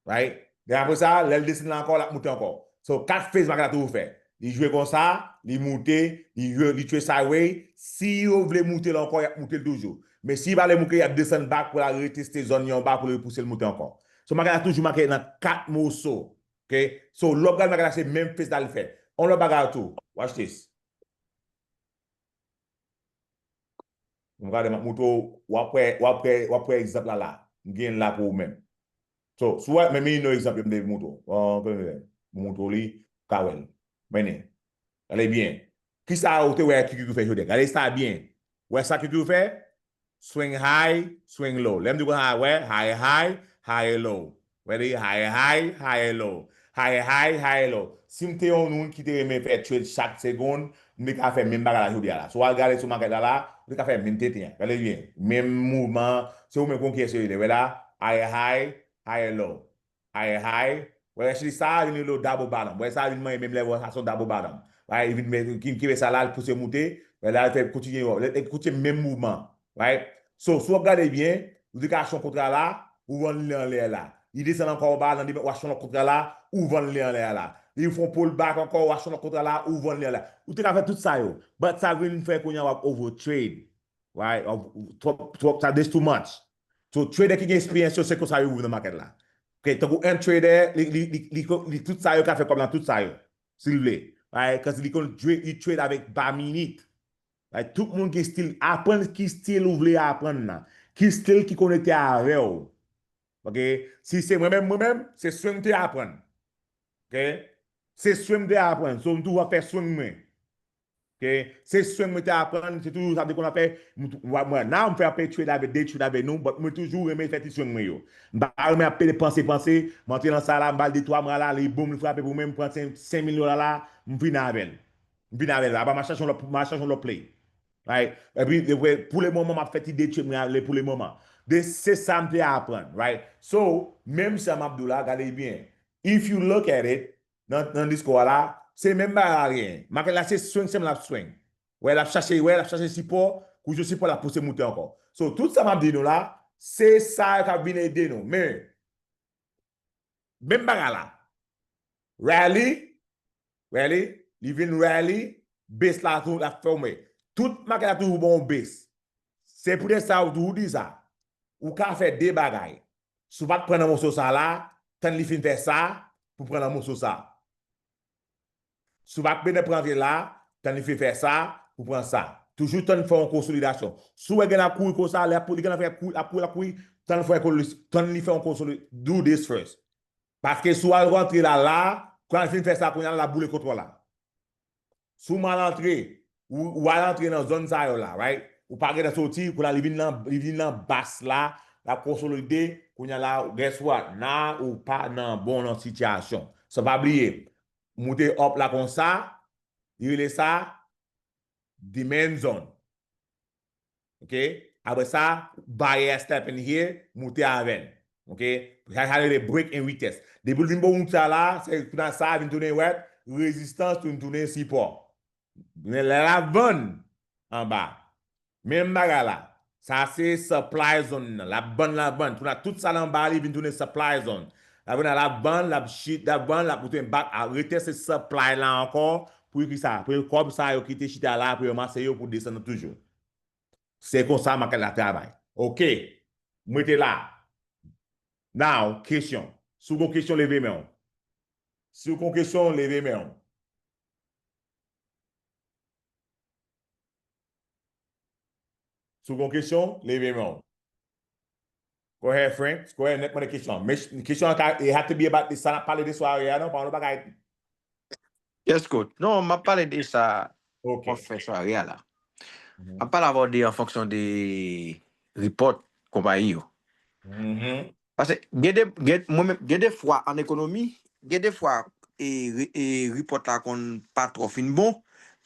right? Den apre sa, lè l desann la ankò, l ap moute ankò. So, kat phase market la toujou fè. Li jwe konsa, li moute, li jwe, li jwe sideway. Si yo vle moute l ankò, y ap moute l toujou. Men si yo pa vle moute, y ap desann back pou l al reteste zòn li anba pou l repouse l moute ankò. So, market la toujou market nan kat moso. Ok? So, lè w ap gade market la, se menm phase la li fè. On lòt bagay tou. Watch this. M gade, m ap montre w, w ap wè, w ap wè, w ap wè egzanp la la. M gen l la pou ou menm. So, si w wè, men, men yon egzanp yo m te montre w. An, m montre w li, w ka wè l. Men, gade byen. Kisa ou te wè Q Q Q fè jodi a? Gade sa byen. Wè sa Q Q Q fè? Swing high, swing low. Lè m di w high, wè, high high, high low. Wè li, high high, high low. High high, high low. Si m te yon moun ki te renmen fè trade chak segonn, m te ka fè menm bagay la jodi a la. Si w al gade sou market la la, ou te ka fè menm tenten an. Gade byen. Menm mouvman, se ou menm konn kiyès yo ye. Wè la, high high, high low. High high. Wè, chili sa a vin rele w double bottom. Wè, sa a vin manyen menm lè, wè, sa se yon double bottom. Wè, li vin men, ki, ki fè sa la, l pouse moute. Wè, la, l fè kontinye, wè, l, l kontinye menm mouvman. Right? So, si w ap gade byen, ou te ka achte yon kontra la, ou vann li anlè la. Li desann ankò anba, nan demen, ou achte yon lòt kontra la, ou vann li anlè la. Li fè yon pullback ankò, ou achte yon lòt kontra la, ou vann li anlè. Ou te ka fè tout sa yo. But sa vin fè kounye a w ap overtrade. Right? Ou, ou, twòp, twòp, sa, this too much. So, trader ki gen eksperyans yo, se konsa yo viv nan market la. Ok, tankou un trader, li, li, li, li, li, tout sa yo ka fè kòb nan tout sa yo, si l vle. Right? Cause li konn trade, li trade avèk pa minit. Right? Tout moun gen stil, aprann ki stil ou vle aprann nan. Ki stil ki konekte avè w. Ok? Si se mwen menm, mwen menm, se swing m te aprann. Ok? Se swing m te aprann. So, m toujou ap fè swing mwen. Ok? Se swing mwen te aprann, se toujou sa m te konn ap fè. M tou-, mwen, mwen, now m fè anpil trade avè, day trade avè nou, but mwen toujou renmen fè ti swing mwen yo. M pa renmen ap pede panse, panse, m antre nan sa la, m ba l de twa mwa la, li boum, li frape pou mwen, m pran senk, senk mil dola la, m vin avè l. M vin avè l. Apa m a chache yon lòt, m a chache yon lòt play. Right? Epi, epi, pou le moman, m ap fè ti day trade mwen ale pou le moman. De, se sa m te aprann, right? So, menm sa m ap di w la, gade byen. If you look at it, nan, nan diskou a la, se menm bagay la genyen. Market la se swing, se menm l ap swing. Wè, l ap chache, wè, l ap chache sipò, kou jwe sipò, l ap pouse moute ankò. So, tout sa m ap di nou la, se sa k ap vin ede nou. Men, menm bagay la. Rally, rally, li vin rally, baisse la tou, l ap fè w men. Tout market la toujou ba w baisse. Se poutèt sa, ou toujou di sa. Ou ka fè de bagay. Si w pa t pran nan moso sa la, tann li fin fè sa, pou pran nan moso sa. Si w pa t pran antre la, tann li fin fè sa, pou pran sa. Toujou tann fè yon konsolidasyon. Si w wè gen ap kouri konsa, lè ap, li gen ap fè kouri, ap kouri, ap kouri, tann fè yon konsoli-, tann li fè yon konsoli-, do this first. Paske si w al rantre la, la, kounye a l fin fè sa, kounye a l ap boule kontwòl la. Si w mal antre, ou, ou al antre nan zòn sa yo la, right? Ou pa gentan soti, kounye a li vin nan, li vin nan bas la, l ap konsolide, kounye a la, guess what? Now ou pa nan bon nan sitiyasyon. So pa bliye, moute up la konsa, li rele sa demand zone. Ok? Apre sa, buyer step in here, moute avè l. Ok? Sa, sa rele break and retest. Depi l vin bò wout sa la, se kounye a sa vin tounen wè, rezistans, tounen, tounen sipò. Men lè l ap vann anba. Menm bagay la. Sa se supply zone nan. L ap vann, l ap vann. Kounye a tout sa l anba li vin tounen supply zone. L ap vann, l ap vann, l ap chit, l ap vann, l ap tounen back, a reteste supply la ankò. Pou ki sa? Pou kòb sa yo ki te chita la, pou yo ranmase yo pou desann toujou. Se konsa market la travay. Ok. M rete la. Now, kesyon. Si w gen kesyon, leve men w. Si w gen yon kesyon, leve men w. Si w gen yon kesyon, leve men w. Go ahead, Frank. Go ahead, nèg mande kesyon. Men kesyon an ka, it have to be about this. Sa n ap pale de sware a, non? Pa yon bagay. Yes, coach. Non, m ap pale de sa. Ok. Fè sware a la. M ap pale avè w de an fonksyon de report konpayi yo. Paske gen de, gen, mwen menm, gen de fwa an ekonomi, gen de fwa e, e report la konn pa twò fin bon,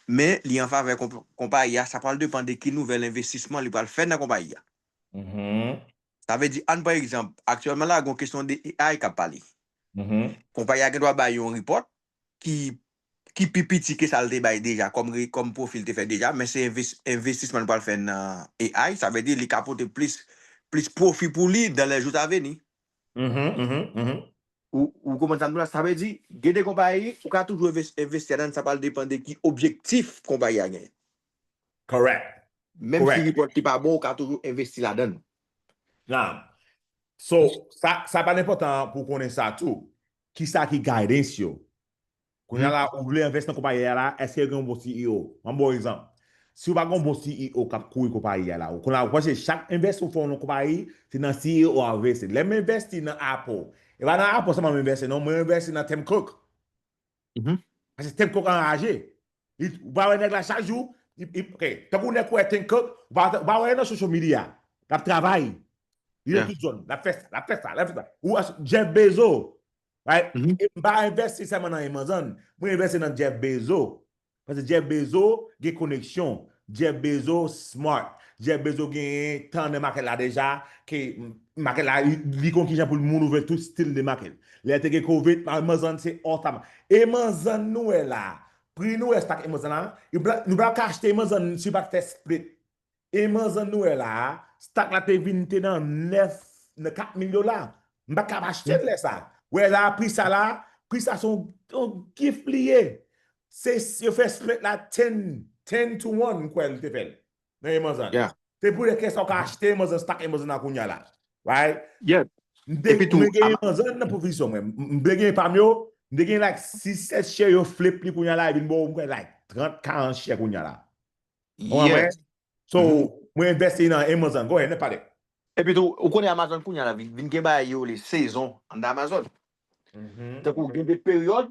men li an favè konpayi a, sa pral depann de ki nouvèl envestisman li pral fè nan konpayi a. Sa vle di, ann pran egzanp, aktyèlman la, gen yon kesyon de A I k ap pale. Konpayi a gen dwa bay yon report ki, ki pi piti ke sa l te bay deja, kòm, kòm pwofi l te fè deja, men se envestisman l pral fè nan A I, sa vle di li ka pote plis, plis pwofi pou li dans les jours à venir. Ou, ou konprann sa m di w la? Sa vle di, gen de konpayi, ou ka toujou envesti ladan, sa pral depann de ki objektif konpayi a genyen. Correct. Menm si report li pa bon, ou ka toujou envesti ladan. Now, so, sa, sa pa enpòtan pou w konnen sa tou. Kisa ki guidance yo? Kounye a la, ou vle envesti nan konpayi a la, èske yo gen yon bon C E O? Mwen ba w egzanp. Si w pa gen yon bon C E O k ap kouri konpayi a la, ou konnen, ou panse chak envesti ou fè nan konpayi, se nan C E O a envesti. Lè m envesti nan Apple, e pa nan Apple sèlman m envesti, non, mwen envesti nan Tim Cook. Paske Tim Cook anraje. Ou pa wè nèg la chak jou, ok, tankou nèg ou wè Tim Cook, ou pa wè nan social media, l ap travay. Li nan tout zòn, l ap fè sa, l ap fè sa, l ap fè sa. Ou Jeff Bezos, right? E m pa envesti sèlman nan Amazon, mwen envesti nan Jeff Bezos. Paske Jeff Bezos gen koneksyon, Jeff Bezos smart, Jeff Bezos genyen tan nan makèt la deja, ke makèt la, li konn kijan pou l moun ouvè tout stil de makèt. Lè te gen covid, Amazon se all time. Amazon nou wè la, pri nou wè stock Amazon la, nou pa ka achte Amazon si pa t fè split. Amazon nou wè la, stock la te vin te nan nèf, nan kat mil dola. M pa t ka achte l lè sa. Wè la, pri sa la, pri sa se yon gift li ye. Se, yo fè split la ten, ten to one, m kwè l te fè l. Nan Amazon. Se pou de kè sa w ka achte Amazon, stock Amazon nan kounye a la. Right? M te gen Amazon nan pozisyon mwen. M te gen pa m yo, m te gen like sis, sèt share yo flip li kounye a la, e vin ba w, m kwè like trant, karant share kounye a la. Ou konprann? So, mwen envesti nan Amazon. Go ahead, n ap pale. Epi tou, ou konnen Amazon kounye a la vin, vin gen bagay yo rele sezon anndan Amazon. Tankou gen de peryòd,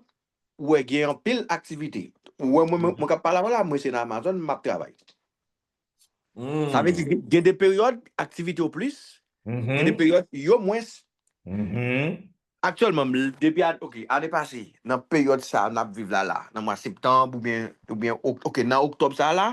ou wè gen anpil aktivite. Ou wè mwen, mwen, mwen k ap pale avè w la, mwen se nan Amazon m ap travay. Sa vle di, gen de peryòd, aktivite yo plis, gen de peryòd, yo mwens. Aktyèlman, m, depi, ok, ane pase, nan peryòd sa a n ap viv la la, nan mwa septanm oubyen, oubyen, ok, nan oktòb sa a la,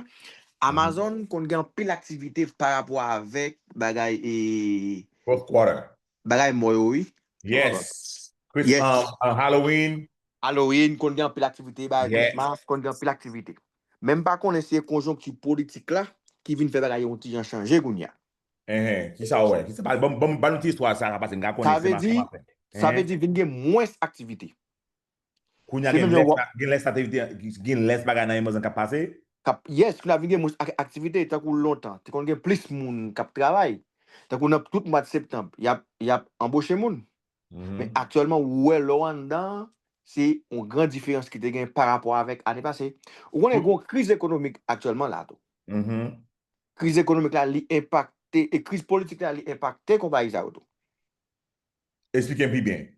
Amazon konn gen anpil aktivite pa rapò avèk bagay, e, fourth quarter. Bagay mò yo, wi. Yes. Christmas, uh, Halloween. Halloween, konn gen anpil aktivite, bagay Christmas, konn gen anpil aktivite. Men m pa konnen si se konjonkti politik la ki vin fè bagay yo yon ti jan chanje kounye a. Enhen, kisa w wè? Kisa, ban, ban, ban nou ti istwa sa k ap pase, m ka konnen si se mache. Sa vle di, sa vle di vin gen mwens aktivite. Kounye a gen lès, gen lès aktivite, gen lès bagay nan Amazon k ap pase? K ap, yes, kounye a vin gen mwens ak-, aktivite, tankou lontan, te konn gen plis moun k ap travay. Tankou nan tout mwa de septanm, y ap, y ap anboche moun. Men aktyèlman, ou wè lè w anndan an, se yon gran diferans ki te gen pa rapò avèk ane pase. Ou konnen gen yon kriz ekonomik aktyèlman la tou. Kriz ekonomik la, li enpakte, e kriz politik la, li enpakte konpayi sa yo tou. Eksplike m pi byen.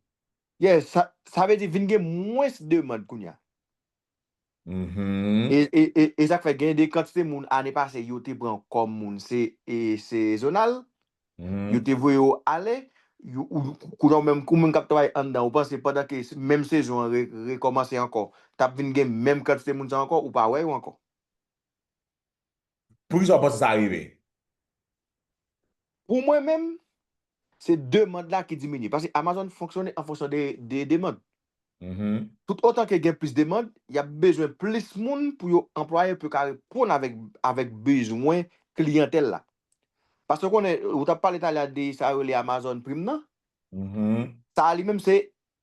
Yes, sa, sa vle di vin gen mwens demann kounye a. E, e, e, e sa k fè gen de kantite moun ane pase yo te pran kòm moun se, e, sezonal, yo te voye yo ale, yo, ou, kounye a ou menm, ou menm k ap travay anndan, ou panse pandan ke menm sezon an re-, rekòmanse ankò, t ap vin gen menm kantite moun sa ankò, ou pa wè yo ankò. Poukisa w panse sa rive? Pou mwen menm, se demann la ki diminye. Paske Amazon fonksyone an fonksyon de, de demann. Tout otan ke gen plis demann, y ap bezwen plis moun pou yo anplwaye pou yo ka reponn avèk, avèk bezwen kliyantèl la. Paske w konnen, ou t ap pale talè de sa yo rele Amazon Prime nan. Sa a li menm se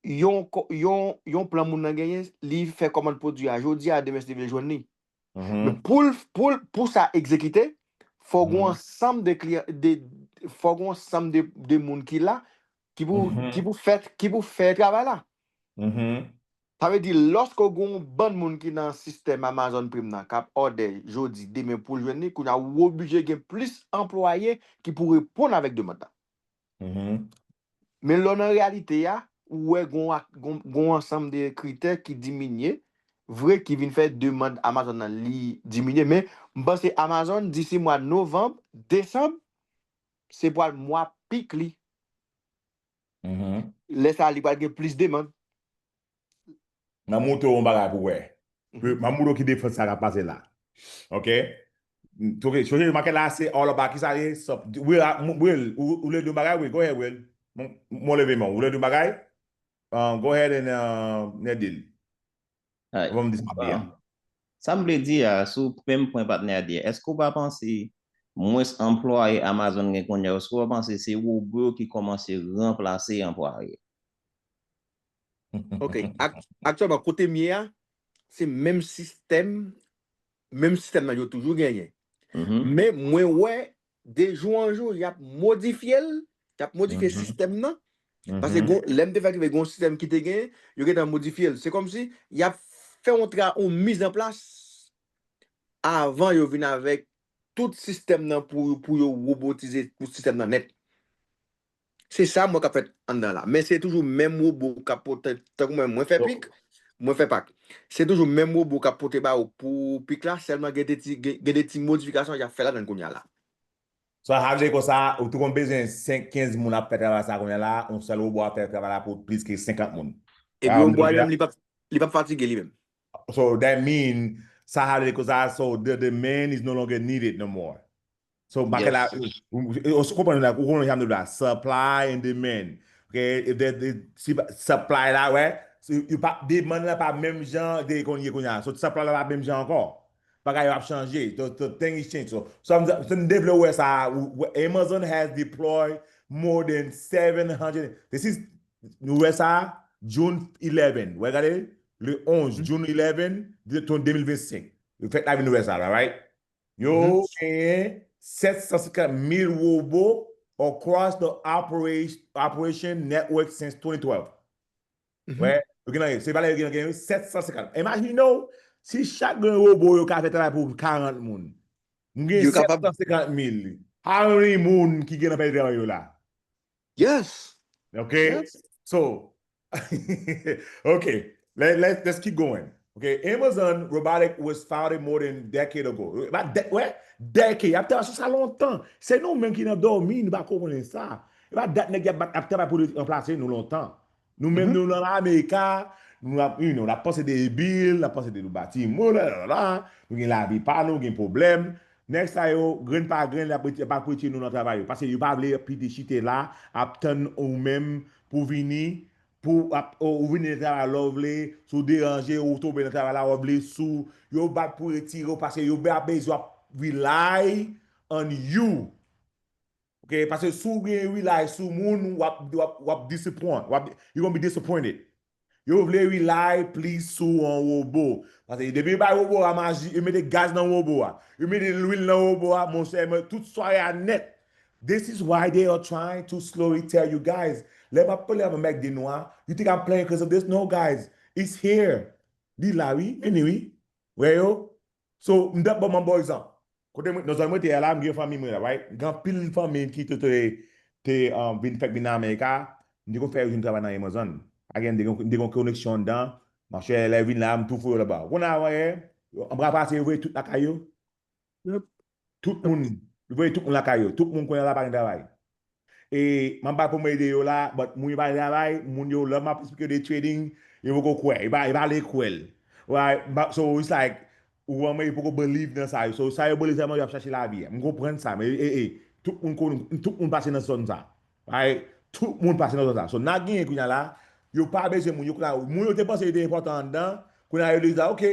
yon, yon, yon plan moun nan genyen, li fè kòmand pwodui a jodi a, demen si Dye vle l jwenn li. Men pou l, pou l, pou sa egzekite, fò gen yon ansanm de kliyan, de, fò gen yon ansanm de, de moun ki la, ki pou, ki pou fè, ki pou fè travay la. Sa vle di, lòske w gen yon bann moun ki nan sistèm Amazon Prime nan, k ap òdè jodi, demen pou l jwenn li, kounye a ou oblije gen plis anplwaye ki pou reponn avèk demann nan. Mhm. Men lè w nan reyalite a, ou wè gon, ak- gon, gon ansanm de kritè ki diminye, vre ki vin fè demann Amazon nan li diminye, men m panse Amazon disi mwa novanm, desanm, se pral mwa pik li. Mhm. Lè sa a, li pral gen plis demann. M ap montre w yon bagay pou w wè. M ap montre w ki defans sa k ap pase la. Ok? Ok, so, so, make la se all about ki sa ye? Sub, Will, a, m- Will, ou, ou vle di yon bagay? Wi, go ahead, Will. Mon, mon leve men. Ou vle di yon bagay? Um, go ahead and uh, Nedil. Ay, Avan m di sa m ap di a. Sa m vle di a, sou menm pwen patnè a di a, èske w pa panse mwens anplwaye Amazon gen kounye a, èske w pa panse se wobo yo ki kòmanse ranplase anplwaye? Ok. Ak- aktyèlman, kote m ye a, se menm sistèm, menm sistèm nan yo toujou genyen. Mhm. Men mwen wè, de jou an jou, y ap modifye l, y ap modifye Mhm. sistèm nan. Paske Mhm. gon- lè m te fèk rive, gon sistèm ki te genyen, yo gentan modifye l. Se kòmsi y ap fè yon tra, yon miz an plas avan yo vin avèk tout sistèm nan pou, pou yo wobotize tout sistèm nan nèt. Se sa mwen k ap fèt anndan la. Men se toujou menm wobo k ap pote, tankou mwen, mwen fè So- pik, mwen fè pak. Se toujou menm wobo k ap pote ba ou pou pik la, sèlman gen de ti, gen, gen de ti modifikasyon y ap fè ladan l kounye a la. Sa vle di konsa, ou te konn bezwen senk, kenz moun ap fè travay sa kounye a la, yon sèl wobo ap fè travay la pou plis ke senkant moun. Epi Ah, wobo a m- li menm, li p ap, li p ap fatige li menm. So that mean, sa vle di konsa, so the demand is no longer needed no more. So, make la, Yes. ou, ou, ou, ou konprann la, ou konprann jan m di la, supply and demand. Ok, if the, the, si pa- supply la, wè, si, yo pa, demand la pa menm jan de konn ye kounye a. So, supply la pa menm jan ankò. Bagay yo ap chanje. The, the thing is changed. So, so, m, so, m devle wè sa, w- w- Amazon has deployed more than seven hundred. This is, nou wè sa, June eleven. Wè, gade, le onz, June eleven, de, de mil vennsenk. Yo fèk la vin wè sa la, right? Yo genyen sèt san senkant mil wobo across the operation, operation network since twenty twelve. Wè, yo gen nan, se valè yo gen nan, gen sèt san senkant. Imagine nou, si chak grenn wobo yo ka fè travay pou karant moun. M gen Yo kapab- sèt san senkant mil. How many moun ki gen nan peyi travay yo la? Yes. Ok? Yes. So, ok. Let, let, let's keep going. Ok, Amazon Robotic was founded more than a decade ago. Ba, de, wè, decade. Y ap travay sou sa lontan. Se nou menm ki nan dòmi, nou pa konprann sa. E pa dat nèg y ap bat, ap travay pou ranplase nou lontan. Nou menm, nou nan Amerika, nou ap, you know, n ap panse de bil, n ap panse de nou bati moun, la, la, la, nou gen lavi pa nou, gen pwoblèm. Nèg sa yo, grenn pa grenn, y ap retire, y ap retire nou nan travay yo. Paske yo pa vle piti chite la, ap tann ou menm pou vini, pou ap, ou, ou vini nan travay lè w vle, si w deranje, ou tonbe nan travay la, w ap vle sou, yo bat pou retire w, paske yo pa bezwen w ap rely on you. Ok, paske si w gen rely sou moun, w ap, w ap, w ap disappoint, w ap, you gonna be disappointed. Yo vle rely plis sou yon wobo. Paske depi yo bay wobo a maji, yo mete gaz nan wobo a, yo mete lwil nan wobo a, monchè, men tout sware a nèt. This is why they are trying to slowly tell you guys. Lè m ap pale avè Mèk de Nwa, you think I'm playing because of this? No, guys, it's here. Li la, wi, vini, wi. Wè yo? So, m t ap ban m yon bon egzanp. Kote mwen, nan zòn mwen te ye la, m gen fanmi mwen la, right? Gen anpil fanmi ki te, te, te um, vin fèk vin nan Amerika, m te konn fè yo vin travay nan Amazon. Again, m te gen, m te gen yon koneksyon anndan, monchè, lè yo vin la, m tou foure yo laba. Ou konn a wè, m pral pase, yo voye tout lakay yo. Tout moun, yo voye tout moun lakay yo. Tout moun kounye a la pa gen travay. E m ap bay pou mwen ede yo la, but moun yo pa travay, moun yo, lè m ap esplike yo de trading, yo poko kwè, yo pa, yo pa vle kwè l. Right? But, so it's like, ou wè mwen, yo poko believe nan sa yo. So sa yo believe sèlman, yo ap chache lavi a. M konprann sa, men e, e, tout moun konn, tout moun pase nan zòn sa. Right? Tout moun pase nan zòn sa. So n a genyen kounye a la, yo pa bezwen moun yo kounye a, moun yo te panse yo te enpòtan anndan, kounye a yo di sa, ok,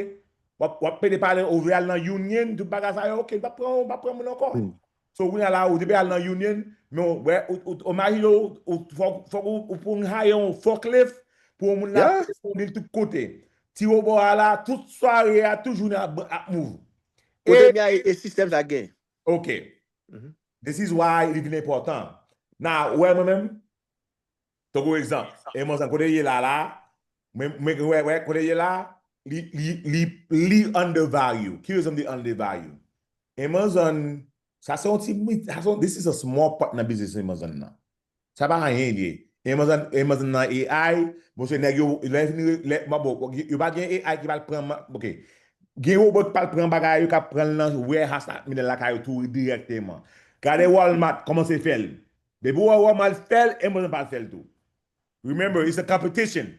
w ap, w ap pede pale, ou vle al nan Union, tout bagay sa yo, ok, m p ap pran, m p ap pran moun ankò. So, kounye a la, ou te pe al nan Union, men w, wè, ou, ou, ou imajine w, ou, fòk, fòk ou, ou pou hire yon forklift pou yon moun la, pou li tout kote. Ti wobo a la, tout sware a, tout jounen ap, ap move. Kote E m ye a, e, e sistèm sa gen. Ok. This is why li vin enpòtan. Now, ou wè mwen menm, tankou egzanp, e mwen, kote ye la, la, Mwen, mwen, wè, wè, kote ye la, li, li, li, li undervalue. Ki rezon m di undervalue? Amazon, sa se yon ti, sa se yon, this is a small part nan business Amazon nan. Sa pa anyen li ye. Amazon, Amazon nan A I, monchè, nèg yo, lè fini, lè, bon, bon, yo pa gen A I ki pral pran, ok. Gen robot ki pral pran bagay yo, k ap pran l nan warehouse la, mennen l lakay yo tou dirèkteman. Gade Walmart, kòman se fè l. Depi w wè Walmart fè l, Amazon pral fè l tou. Remember, it's a competition.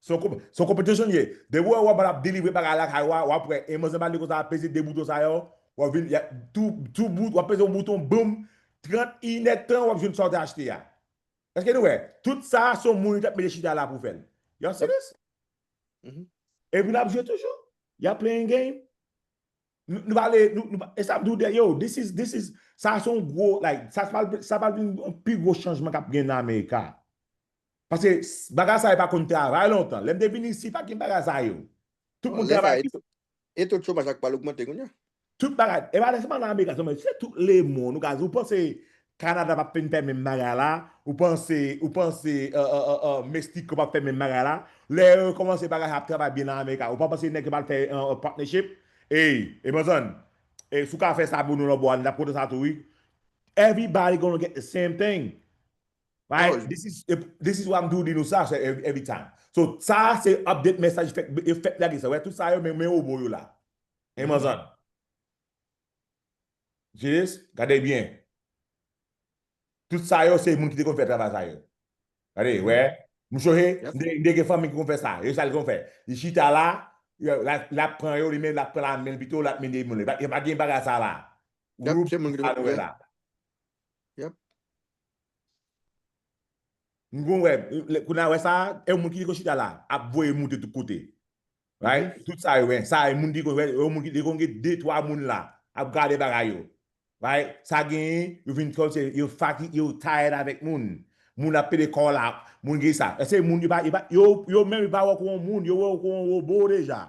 Se yon konp-, se yon competition ye. Depi w wè Walmart ap delivre bagay lakay ou a, w ap wè Amazon pral di konsa, peze de bouton sa yo, w ap vin, y a, tou, tou bout, w ap peze yon bouton, boum, trant inèdtan, w ap jwenn sa w te achte a. Èske nou wè? Tout sa, se yon moun ki t ap mete chita la pou fè l. Y'all see this? Epi n ap jwe toujou. Y'all playing game. Nou, nou pale, nou, nou, e sa m di w, yo, this is, this is, sa se yon gwo, like, sa pral, sa pral vin yon pi gwo chanjman k ap gen nan Amerika. Paske s-, bagay sa yo pa konn travay lontan. Lè m te vin isi, pa t gen bagay sa yo. Tout moun travay. E to chomaj la k pral ogmante kounye a. Tout bagay. E pa sèlman nan Amerika, sèlman se tout lemonn. Ou ka, ou panse Kanada p ap fin fè menm bagay la? Ou panse, ou panse, euh, euh, euh, euh, Meksiko p ap fè menm bagay la? Lè yo kòmanse bagay ap travay byen nan Amerika, ou pa panse nèg yo pral fè, euh, euh, partnership? Ey, e manzann, e si w ka fè sa pou nou nan bò a, n ap kontan sa tou, wi. Everybody gonna get the same thing. Right? This is, this is what I'm doing, di nou sa, se every, every time. So, sa se update message fèk, e fèk lage sa. Wè, tout sa yo, men, men obo yo la. E manzann. Jis, gade byen. Tout sa yo, se moun ki te konn fè travay sa yo. Gade, wè. Mouche, m te, m te gen fanmi ki konn fè sa. Yo sa li konn fè. Li chita la, l ap pran yo, li menm l ap pran la men l pito, l ap mennen moun. E pa, e pa gen bagay sa la. Yep, se moun ki te konn fè. M konn wè, kounye a wè sa, e moun ki te konn chita la, ap voye moute tout kote. Right? Tout sa yo, wen. Sa, e moun ki konn, wè, e moun ki te konn gen de, twa moun la, ap gade bagay yo. Right? Sa genyen, yo vin kòm se, yo fati, yo tired avèk moun. Moun ap pede kò la, moun gen sa. E se moun yo pa, yo pa, yo, yo menm yo pa wè w kon yon moun, yo wè w kon yon wobo deja.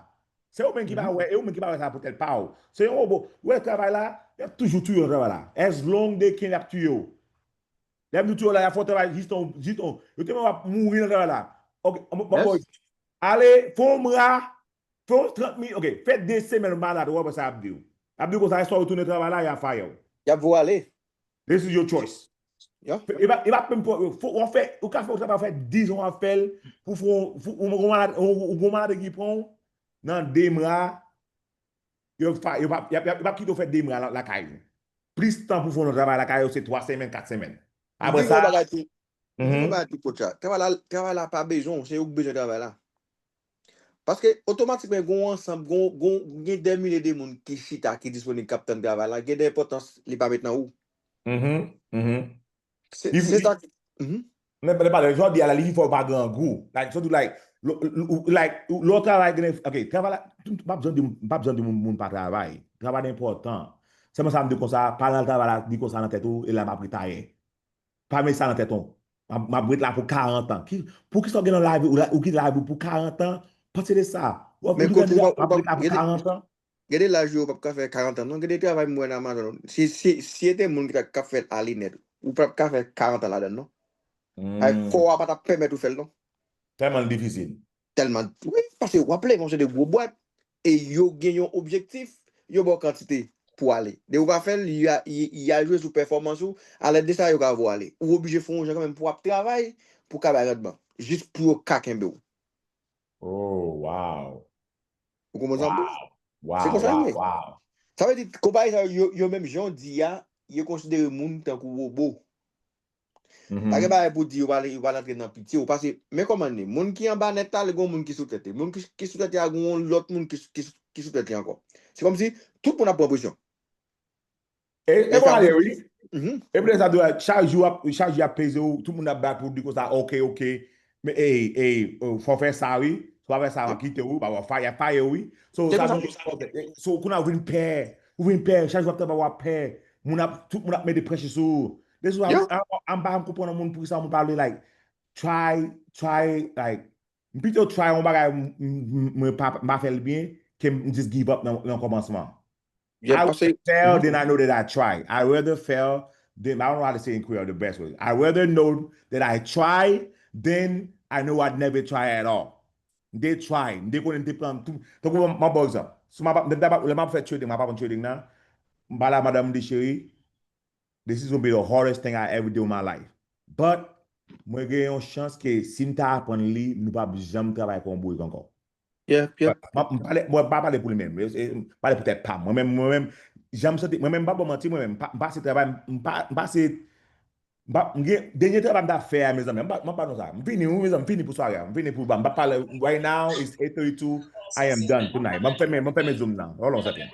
Se ou menm ki pa wè, e ou menm ki pa wè sa pou tèt pa w. Se yon wobo. Ou wè travay la, y ap toujou touye w nan travay la. As long they can, y ap touye w. Lè m di w touye w la, y ap fè w travay jistan, jistan. Yo te menm ap mouri nan travay la. Ok, m, m, m, ale, fè yon mwa, fè yon trant minit, ok, fè de semèn ou malad, ou wè sa y ap di w. Y ap di w konsa, lè w retounen travay la, y ap fire w. Y ap voye w ale. This is your choice. Yeah. E pa, e pa menm pou, fò, w ap fè, ou ka fè yon travay, w ap fè diz an w ap fè l, pou fè yon, pou, ou, ou malad, ou, ou gon maladi ki pran w, nan de mwa, yo pa, yo pa, y ap, y ap, y ap kite w fè de mwa la, lakay ou. Plis tan pou fè yon travay lakay ou, se twa semèn, kat semèn. Apre sa, bagay tou, mhm. Travay la, travay la pa bezwen w, se ou k bezwen travay la. Paske otomatikman, gen yon ansanm, gen, gen, gen dè milye de moun ki chita, ki disponib, k ap tann travay la, gen de enpòtans li pa met nan ou. Mhm, mhm. Se, se sa ki, mhm. Men, men, men, jodi a la, li fò pa grangou. Like, so, like, lo, lo, like, lè w travay, gen, ok, travay la, m p ap janm di, m p ap janm di moun, moun pa travay. Travay enpòtan. Sèlman sa m di konsa, pa nan travay la, di konsa nan tèt ou, e la m ap retire. Pa met sa nan tèt ou. M ap, m ap ret la pou karant an. Ki, poukisa w gen nan lavi, ou la, ou gen lavi pou karant an? Panse de sa. W ap ret la pou karant an? Gen de laj yo p ap ka fè karant an, non. Gen de travay m wè nan Amazon. Si, si, si se te moun ki ta, k ap fè l ale nèt, ou p ap ka fè karant an ladan l, non. Ay, kò a pa t ap pèmèt ou fè l, non. Tèlman l difisil. Tèlman, wi, paske w ap leve yon seri de gwo bwat, e yo gen yon objektif, yo ba w kantite pou ale. Depi w pa fè l, y a, y, y a jwe sou pèfòmans ou, alèd de sa, yo ka voye w ale. Ou oblije fè yon jan kanmenm pou w ap travay, pou w ka bay randman, jis pou yo ka kenbe w. Oh, wow. Ou konprann sa m di w? Wow. Se konsa l ye. Sa vle di, konpayi sa yo, yo, yo menm jan w di a, yo konsidere moun tankou wobo. Pa gen bagay pou di yo pa, yo pa antre nan pitye w. Paske, men kòman l ye. Moun ki anba nèt la, li gon moun ki sou tèt li. Moun ki, ki sou tèt li a, gon lòt moun ki, ki, ki sou tèt li ankò. Se kòmsi tout moun ap pran presyon. E, e bon ale, wi. Epi lè sa, chak jou ap, chak jou ap peze w, tout moun ap bat pou di konsa, ok, ok. Men, ey, ey, fò w fè sa, wi. Si w pa fè sa, y ap kite w, y ap fire w, wi. So, sa, so, kounye a ou vin pè. Ou vin pè, chak jou w ap travay, w ap pè. Moun ap, tout moun ap mete pressure sou ou. This is why I'm, I'm, I'm, pa konprann moun poukisa moun pa vle, like, try, try, like, m pito try yon bagay, m, m, m, mwen pa, m pa fè l byen, ke m just give up nan, nan kòmansman. I rather fail than I know that I try. I rather fail than, I don't know how to say in Creole the best way. I rather know that I try than I know I'd never try at all. M te try, m te konnen, m te pran tou. Tankou m ap ba w egzanp. Si m ap, lè m ap fè trading, m ap aprann trading nan, m pale a madanm, m di, cheri, this is gonna be the hardest thing I ever do in my life. But, mwen gen yon chans ke si m ta aprann li, nou p ap janm travay kon bourik ankò. Yep, yep. M ap, m pale, mwen pa pale pou li menm. E, e, m pale pou tèt pa m. Mwen menm, mwen menm, jan m santi, mwen menm, m pa ba w manti, mwen menm, m pa, m pase travay, m pa, m pase, m pa, m gen, dènye travay m ta fè a, mezanmi, m pa, m pa nou sa. M fini, wi, mezanmi, m fini pou sware a. M fini pou ba, m pa pale, right now, it's eight thirty-two, I am done tonight. M ap fèmen, m ap fèmen Zoom nan. Hold on a second.